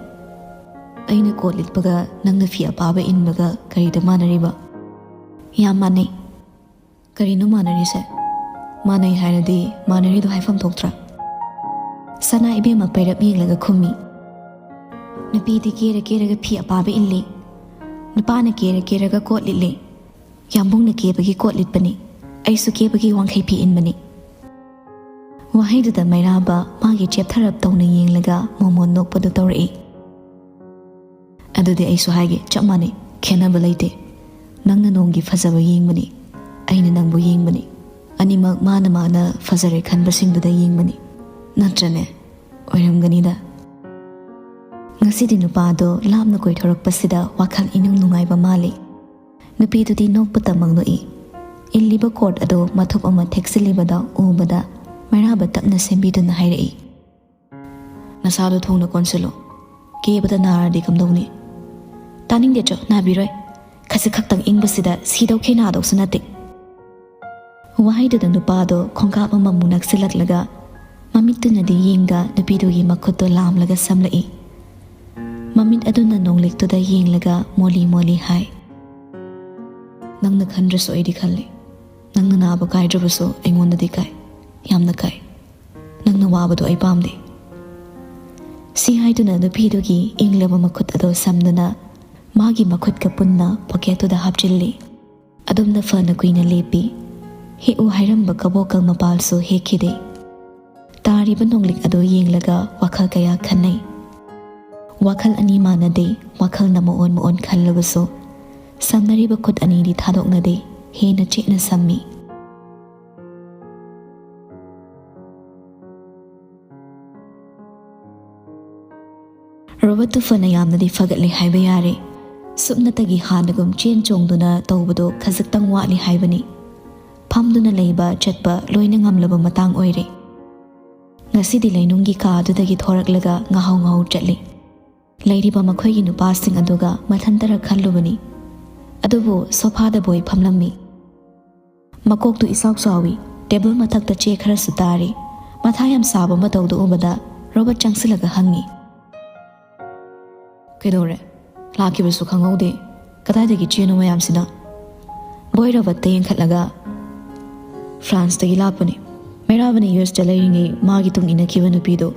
ꯑꯩꯅ ꯀꯣꯠ ꯂꯤꯠꯄꯒ ꯅꯪꯅ ꯐꯤ ꯑꯄꯥꯕ ꯏꯟꯕꯒ ꯀꯔꯤꯗ ꯃꯥꯟꯅꯔꯤꯕ?" "ꯌꯥꯝ ꯃꯥꯟꯅꯩ꯫" "ꯀꯔꯤꯅꯣ ꯃꯥꯟꯅꯔꯤꯁꯦ?" "ꯃꯥꯟꯅꯩ ꯍꯥꯏꯔꯗꯤ ꯃꯥꯟꯅꯔꯤꯗꯣ ꯍꯥꯏꯐꯝ ꯊꯣꯛꯇ꯭ꯔꯥ?" ꯁꯅꯥ ꯏꯕꯦꯝꯃ ꯄꯩꯔꯞ ꯌꯦꯡꯂꯒ ꯈꯨꯝꯃꯤ꯫ ꯅꯨꯄꯤꯗꯤ ꯀꯦꯔ ꯀꯦꯔꯒ ꯐꯤ ꯑꯄꯥꯕ ꯏꯜꯂꯤ, ꯅꯨꯄꯥꯅ ꯀꯦꯔ ꯀꯦꯔꯒ ꯀꯣꯠ ꯂꯤꯠꯂꯤ꯫ "ꯌꯥꯝꯕꯨꯡꯅ ꯀꯦꯕꯒꯤ ꯀꯣꯠ ꯂꯤꯠꯄꯅꯤ, ꯑꯩꯁꯨ ꯀꯦꯕꯒꯤ ꯋꯥꯡꯈꯩ ꯐꯤ ꯏꯟꯕꯅꯤ꯫" ꯋꯥꯍꯩꯗꯨꯗ ꯃꯩꯔꯥꯕ ꯃꯥꯒꯤ ꯆꯦꯞꯊꯔꯞ ꯇꯧꯅ ꯌꯦꯡꯂꯒ ꯃꯣꯃꯣꯟ ꯅꯣꯛꯄꯗꯨ ꯇꯧꯔꯛꯏ꯫ "ꯑꯗꯨꯗꯤ ꯑꯩꯁꯨ ꯍꯥꯏꯒꯦ, ꯆꯞ ꯃꯥꯟꯅꯩ, ꯈꯦꯠꯅꯕ ꯂꯩꯇꯦ꯫ ꯅꯪꯅ ꯅꯣꯡꯒꯤ ꯐꯖꯕ ꯌꯦꯡꯕꯅꯤ, ꯑꯩꯅ ꯅꯪꯕꯨ ꯌꯦꯡꯕꯅꯤ꯫ ꯑꯅꯤꯃꯛ ꯃꯥꯅ ꯃꯥꯅ ꯐꯖꯔꯦ ꯈꯟꯕꯁꯤꯡꯗꯨꯗ ꯌꯦꯡꯕꯅꯤ꯫ ꯅꯠꯇ꯭ꯔꯅꯦ?" "ꯑꯣꯏꯔꯝꯒꯅꯤꯗ꯫" ꯉꯁꯤꯗꯤ ꯅꯨꯄꯥꯗꯣ ꯂꯥꯞꯅ ꯀꯣꯏꯊꯣꯔꯛꯄꯁꯤꯗ ꯋꯥꯈꯜ ꯏꯅꯨꯡ ꯅꯨꯡꯉꯥꯏꯕ ꯃꯥꯜꯂꯤ꯫ ꯅꯨꯄꯤꯗꯨꯗꯤ ꯅꯣꯛꯄꯇꯃꯛ ꯅꯣꯛꯏ꯫ ꯏꯜꯂꯤꯕ ꯀꯣꯠ ꯑꯗꯣ ꯃꯊꯨꯞ ꯑꯃ ꯊꯦꯛꯆꯤꯜꯂꯤꯕꯗ ꯎꯕꯗ ꯃꯩꯔꯥꯕ ꯇꯞꯅ ꯁꯦꯝꯕꯤꯗꯨꯅ ꯍꯥꯏꯔꯛꯏ, "ꯅꯁꯥꯗꯣ ꯊꯣꯡꯅ ꯀꯣꯟꯁꯤꯜꯂꯣ꯫ ꯀꯦꯕꯗ ꯅꯥꯔꯗꯤ ꯀꯝꯗꯧꯅꯤ?" "ꯇꯥꯅꯤꯡꯗꯦ ꯆꯣ, ꯅꯥꯕꯤꯔꯣꯏ꯫ ꯈꯖꯤꯛ ꯈꯛꯇꯪ ꯏꯪꯕꯁꯤꯗ ꯁꯤꯗꯧꯈꯩ ꯅꯥꯗꯧꯁꯨ ꯅꯠꯇꯦ꯫" ꯋꯥꯍꯩꯗꯨꯗ ꯅꯨꯄꯥꯗꯣ ꯈꯣꯡꯀꯥꯞ ꯑꯃꯃꯨꯛ ꯅꯛꯁꯤꯜꯂꯛꯂꯒ ꯃꯃꯤꯠꯇꯨꯅꯗꯤ ꯌꯦꯡꯗ ꯅꯨꯄꯤꯗꯨꯒꯤ ꯃꯈꯨꯠꯇꯣ ꯂꯥꯝꯂꯒ ꯁꯝꯂꯛꯏ꯫ ꯃꯃꯤꯠ ꯑꯗꯨꯅ ꯅꯣꯡꯂꯤꯛꯇꯨꯗ ꯌꯦꯡꯂꯒ ꯃꯣꯂꯤ ꯃꯣꯂꯤ ꯍꯥꯏ, "ꯅꯪꯅ ꯈꯟꯗ꯭ꯔꯁꯨ ꯑꯩꯗꯤ ꯈꯜꯂꯤ꯫ ꯅꯪꯅ ꯅꯥꯕ ꯀꯥꯏꯗ꯭ꯔꯕꯁꯨ ꯑꯩꯉꯣꯟꯗꯗꯤ ꯀꯥꯏ, ꯌꯥꯝꯅ ꯀꯥꯏ꯫ ꯅꯪꯅ ꯋꯥꯕꯗꯣ ꯑꯩ ꯄꯥꯝꯗꯦ꯫" ꯁꯤ ꯍꯥꯏꯗꯨꯅ ꯅꯨꯄꯤꯗꯨꯒꯤ ꯏꯪꯂꯕ ꯃꯈꯨꯠ ꯑꯗꯣ ꯁꯝꯗꯨꯅ ꯃꯥꯒꯤ ꯃꯈꯨꯠꯀ ꯄꯨꯟꯅ ꯄꯣꯀꯦꯠꯇꯨꯗ ꯍꯥꯞꯆꯤꯜꯂꯤ꯫ ꯑꯗꯨꯝꯅ ꯐꯅ ꯀꯨꯏꯅ ꯂꯦꯞꯄꯤ꯫ ꯍꯦꯛꯎ ꯍꯥꯏꯔꯝꯕ ꯀꯕꯣꯀꯪ ꯃꯄꯥꯜꯁꯨ ꯍꯦꯛꯈꯤꯗꯦ꯫ ꯇꯥꯔꯤꯕ ꯅꯣꯡꯂꯤꯛ ꯑꯗꯨ ꯌꯦꯡꯂꯒ ꯋꯥꯈꯜ ꯀꯌꯥ ꯈꯟꯅꯩ꯫ ꯋꯥꯈꯜ ꯑꯅꯤ ꯃꯥꯟꯅꯗꯦ, ꯋꯥꯈꯜꯅ ꯃꯑꯣꯟ ꯃꯑꯣꯟ ꯈꯜꯂꯕꯁꯨ꯫ ꯁꯝꯅꯔꯤꯕ ꯈꯨꯠ ꯑꯅꯤꯗꯤ ꯊꯥꯗꯣꯛꯅꯗꯦ, ꯍꯦꯟꯅ ꯆꯦꯠꯅ ꯁꯝꯃꯤ꯫ ꯔꯣꯕꯔꯠꯇꯨ ꯐꯅ ꯌꯥꯝꯅꯗꯤ ꯐꯒꯠꯂꯦ ꯍꯥꯏꯕ ꯌꯥꯔꯦ꯫ ꯁꯨꯞꯅꯇꯒꯤ ꯍꯥꯟꯅꯒꯨꯝ ꯆꯦꯟ ꯆꯣꯡꯗꯨꯅ ꯇꯧꯕꯗꯣ ꯈꯖꯤꯛꯇꯪ ꯋꯥꯠꯂꯤ ꯍꯥꯏꯕꯅꯤ꯫ ꯐꯝꯗꯨꯅ ꯂꯩꯕ ꯆꯠꯄ ꯂꯣꯏꯅ ꯉꯝꯂꯕ ꯃꯇꯥꯡ ꯑꯣꯏꯔꯦ꯫ ꯉꯁꯤꯗꯤ ꯂꯩꯅꯨꯡꯒꯤ ꯀꯥ ꯑꯗꯨꯗꯒꯤ ꯊꯣꯔꯛꯂꯒ ꯉꯥꯍꯧ ꯉꯥꯍꯧ ꯆꯠꯂꯤ꯫ ꯂꯩꯔꯤꯕ ꯃꯈꯣꯏꯒꯤ ꯅꯨꯄꯥꯁꯤꯡ ꯑꯗꯨꯒ ꯃꯊꯟꯇꯔ ꯈꯜꯂꯨꯕꯅꯤ꯫ ꯑꯗꯨꯕꯨ ꯁꯣꯐꯥꯗ ꯕꯣꯏ ꯐꯝꯂꯝꯃꯤ꯫ ꯃꯀꯣꯛꯇꯨ ꯏꯆꯥꯎ ꯆꯥꯎꯏ, ꯇꯦꯕꯜ ꯃꯊꯛꯇ ꯆꯦ ꯈꯔꯁꯨ ꯇꯥꯔꯤ꯫ ꯃꯊꯥ ꯌꯥꯝ ꯁꯥꯕ ꯃꯇꯧꯗꯨ ꯎꯕꯗ ꯔꯣꯕꯔꯠ ꯆꯪꯁꯤꯜꯂꯒ ꯍꯪꯉꯤ, "ꯀꯩꯗꯧꯔꯦ? ꯂꯥꯛꯈꯤꯕꯁꯨ ꯈꯪꯍꯧꯗꯦ꯫ ꯀꯗꯥꯏꯗꯒꯤ ꯆꯦꯅꯣ ꯃꯌꯥꯝꯁꯤꯅ?" ꯕꯣꯏ ꯔꯣꯕꯔꯠꯇ ꯌꯦꯡꯈꯠꯂꯒ, "ꯐ꯭ꯔꯥꯟꯁꯇꯒꯤ ꯂꯥꯛꯄꯅꯤ꯫ ꯃꯩꯔꯥꯕꯅ ꯌꯨ ꯑꯦꯁꯇ ꯂꯩꯔꯤꯉꯩ ꯃꯥꯒꯤ ꯇꯨꯡ ꯏꯟꯅꯈꯤꯕ ꯅꯨꯄꯤꯗꯣ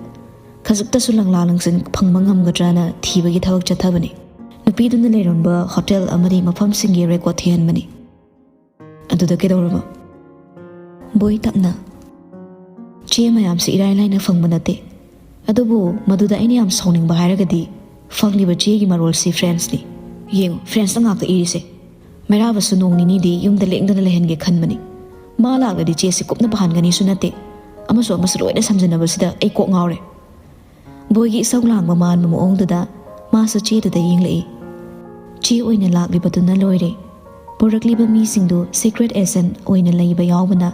ꯈꯖꯤꯛꯇꯁꯨ ꯂꯪꯂꯥ ꯂꯪꯁꯤꯟ ꯐꯪꯕ ꯉꯝꯒꯗ꯭ꯔꯅ ꯊꯤꯕꯒꯤ ꯊꯕꯛ ꯆꯠꯊꯕꯅꯤ꯫ ꯅꯨꯄꯤꯗꯨꯅ ꯂꯩꯔꯝꯕ ꯍꯣꯇꯦꯜ ꯑꯃꯗꯤ ꯃꯐꯝꯁꯤꯡꯒꯤ ꯔꯦꯀꯣꯔꯗ ꯊꯤꯍꯟꯕꯅꯤ꯫" "ꯑꯗꯨꯗ ꯀꯩꯗꯧꯔꯕ?" ꯕꯣꯏ ꯇꯞꯅ, "ꯆꯦ ꯃꯌꯥꯝꯁꯤ ꯏꯔꯥꯏ ꯂꯥꯏꯅ ꯐꯪꯕ ꯅꯠꯇꯦ꯫ ꯑꯗꯨꯕꯨ ꯃꯗꯨꯗ ꯑꯩꯅ ꯌꯥꯝ ꯁꯥꯎꯅꯤꯡꯕ ꯍꯥꯏꯔꯒꯗꯤ ꯐꯪꯂꯤꯕ ꯆꯦꯒꯤ ꯃꯔꯣꯜꯁꯤ ꯐ꯭ꯔꯦꯟꯁꯅꯤ꯫ ꯌꯦꯡꯉꯨ, ꯐ꯭ꯔꯦꯟꯁꯇ ꯉꯥꯛꯇ ꯏꯔꯤꯁꯦ꯫ ꯃꯩꯔꯥꯕꯁꯨ ꯅꯣꯡ ꯅꯤꯅꯤꯗꯤ ꯌꯨꯝꯗ ꯂꯦꯡꯗꯅ ꯂꯩꯍꯟꯒꯦ ꯈꯟꯕꯅꯤ꯫ ꯃꯥ ꯂꯥꯛꯂꯗꯤ ꯆꯦꯁꯤ ꯀꯨꯞꯅ ꯄꯥꯍꯟꯒꯅꯤꯁꯨ ꯅꯠꯇꯦ꯫ ꯑꯃꯁꯨ ꯑꯃꯁꯨ ꯂꯣꯏꯅ ꯁꯝꯖꯟꯅꯕꯁꯤꯗ ꯑꯩ ꯀꯣꯛ ꯉꯥꯎꯔꯦ꯫" ꯕꯣꯏꯒꯤ ꯏꯁꯧ ꯂꯥꯡꯕ ꯃꯥꯟꯕ ꯃꯑꯣꯡꯗꯨꯗ ꯃꯥꯁꯨ ꯆꯦꯗꯨꯗ ꯌꯦꯡꯂꯛꯏ꯫ ꯆꯦ ꯑꯣꯏꯅ ꯂꯥꯛꯂꯤꯕꯗꯨꯅ ꯂꯣꯏꯔꯦ꯫ ꯄꯨꯔꯛꯂꯤꯕ ꯃꯤꯁꯤꯡꯗꯨ ꯁꯤꯀ꯭ꯔꯦꯠ ꯑꯦꯖꯦꯟꯠ ꯑꯣꯏꯅ ꯂꯩꯕ ꯌꯥꯎꯕꯅ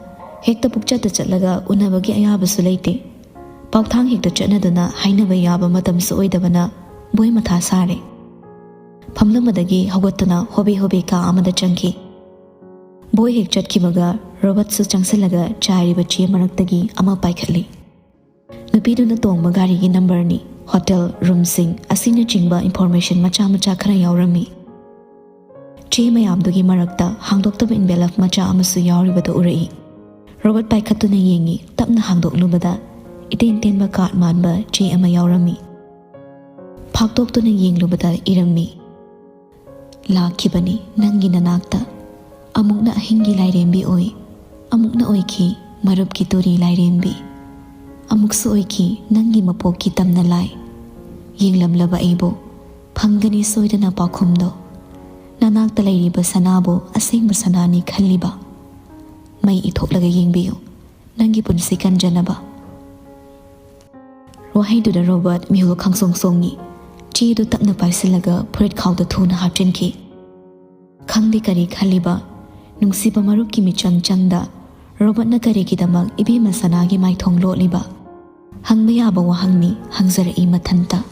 ꯍꯦꯛꯇ ꯄꯨꯛꯆꯠꯇ ꯆꯠꯂꯒ ꯎꯅꯕꯒꯤ ꯑꯌꯥꯕꯁꯨ ꯂꯩꯇꯦ꯫ ꯄꯥꯎꯊꯥꯡ ꯍꯦꯛꯇ ꯆꯠꯅꯗꯨꯅ ꯍꯥꯏꯅꯕ ꯌꯥꯕ ꯃꯇꯝꯁꯨ ꯑꯣꯏꯗꯕꯅ ꯕꯣꯏ ꯃꯊꯥ ꯁꯥꯔꯦ꯫ ꯐꯝꯂꯝꯕꯗꯒꯤ ꯍꯧꯒꯠꯇꯨꯅ ꯍꯣꯕꯦ ꯍꯣꯕꯦ ꯀꯥ ꯑꯃꯗ ꯆꯪꯈꯤ꯫ ꯕꯣꯏ ꯍꯦꯛ ꯆꯠꯈꯤꯕꯒ ꯔꯣꯕꯔꯠꯁꯨ ꯆꯪꯁꯤꯜꯂꯒ ꯆꯥꯏꯔꯤꯕ ꯆꯦ ꯃꯔꯛꯇꯒꯤ ꯑꯃ ꯄꯥꯏꯈꯠꯂꯤ꯫ ꯅꯨꯄꯤꯗꯨꯅ ꯇꯣꯡꯕ ꯒꯥꯔꯤꯒꯤ ꯅꯝꯕꯔꯅꯤ, ꯍꯣꯇꯦꯜ, ꯔꯨꯝꯁꯤꯡ ꯑꯁꯤꯅꯆꯤꯡꯕ ꯏꯟꯐꯣꯔꯃꯦꯁꯟ ꯃꯆꯥ ꯃꯆꯥ ꯈꯔ ꯌꯥꯎꯔꯝꯃꯤ꯫ ꯆꯦ ꯃꯌꯥꯝꯗꯨꯒꯤ ꯃꯔꯛꯇ ꯍꯥꯡꯗꯣꯛꯇꯕ ꯏꯟꯚꯦꯂꯞ ꯃꯆꯥ ꯑꯃꯁꯨ ꯌꯥꯎꯔꯤꯕꯗꯨ ꯎꯔꯛꯏ꯫ ꯔꯣꯕꯔꯠ ꯄꯥꯏꯈꯠꯇꯨꯅ ꯌꯦꯡꯉꯤ꯫ ꯇꯞꯅ ꯍꯥꯡꯗꯣꯛꯂꯨꯕꯗ ꯏꯇꯦꯟ ꯇꯦꯟꯕ ꯀꯥꯔꯗ ꯃꯥꯟꯕ ꯆꯦ ꯑꯃ ꯌꯥꯎꯔꯝꯃꯤ꯫ ꯐꯥꯛꯇꯣꯛꯇꯨꯅ ꯌꯦꯡꯂꯨꯕꯗ ꯏꯔꯝꯃꯤ, "ꯂꯥꯛꯈꯤꯕꯅꯤ ꯅꯪꯒꯤ ꯅꯅꯥꯛꯇ꯫ ꯑꯃꯨꯛꯅ ꯑꯍꯤꯡꯒꯤ ꯂꯥꯏꯔꯦꯝꯕꯤ ꯑꯣꯏ, ꯑꯃꯨꯛꯅ ꯑꯣꯏꯈꯤ ꯃꯔꯨꯞꯀꯤ ꯇꯨꯔꯤ ꯂꯥꯏꯔꯦꯝꯕꯤ, ꯑꯃꯨꯛꯁꯨ ꯑꯣꯏꯈꯤ ꯅꯪꯒꯤ ꯃꯄꯣꯛꯀꯤ ꯇꯝꯅ ꯂꯥꯏ꯫ ꯌꯦꯡꯂꯝꯂꯕ ꯑꯩꯕꯨ ꯐꯪꯒꯅꯤ ꯁꯣꯏꯗꯅ ꯄꯥꯎꯈꯨꯝꯗꯣ꯫ ꯅꯅꯥꯛꯇ ꯂꯩꯔꯤꯕ ꯁꯅꯥꯕꯨ ꯑꯁꯦꯡꯕ ꯁꯅꯥꯅꯤ ꯈꯜꯂꯤꯕ? ꯃꯩ ꯏꯊꯣꯛꯂꯒ ꯌꯦꯡꯕꯤꯌꯨ, ꯅꯪꯒꯤ ꯄꯨꯟꯁꯤ ꯀꯟꯖꯅꯕ꯫ ꯋꯥꯍꯩꯗꯨꯗ ꯔꯣꯕꯔꯠ ꯃꯤꯍꯨꯜ ꯈꯪꯁꯣꯡ ꯁꯣꯡꯉꯤ꯫ ꯆꯦꯗꯨ ꯇꯞꯅ ꯄꯥꯏꯁꯤꯜꯂꯒ ꯐꯨꯔꯤꯠ ꯈꯥꯎꯗ ꯊꯨꯅ ꯍꯥꯞꯆꯤꯟꯈꯤ꯫ ꯈꯪꯗꯦ ꯀꯔꯤ ꯈꯜꯂꯤꯕ, ꯅꯨꯡꯁꯤꯕ ꯃꯔꯨꯞꯀꯤ ꯃꯤꯆꯪ ꯆꯪꯗ ꯔꯣꯕꯔꯠꯅ ꯀꯔꯤꯒꯤꯗꯃꯛ ꯏꯕꯦꯝꯃ ꯁꯅꯥꯒꯤ ꯃꯥꯏꯊꯣꯡ ꯂꯣꯠꯂꯤꯕ? ꯍꯪꯕ ꯌꯥꯕ ꯋꯥꯍꯪꯅꯤ, ꯍꯪꯖꯔꯛꯏ ꯃꯊꯟꯇ꯫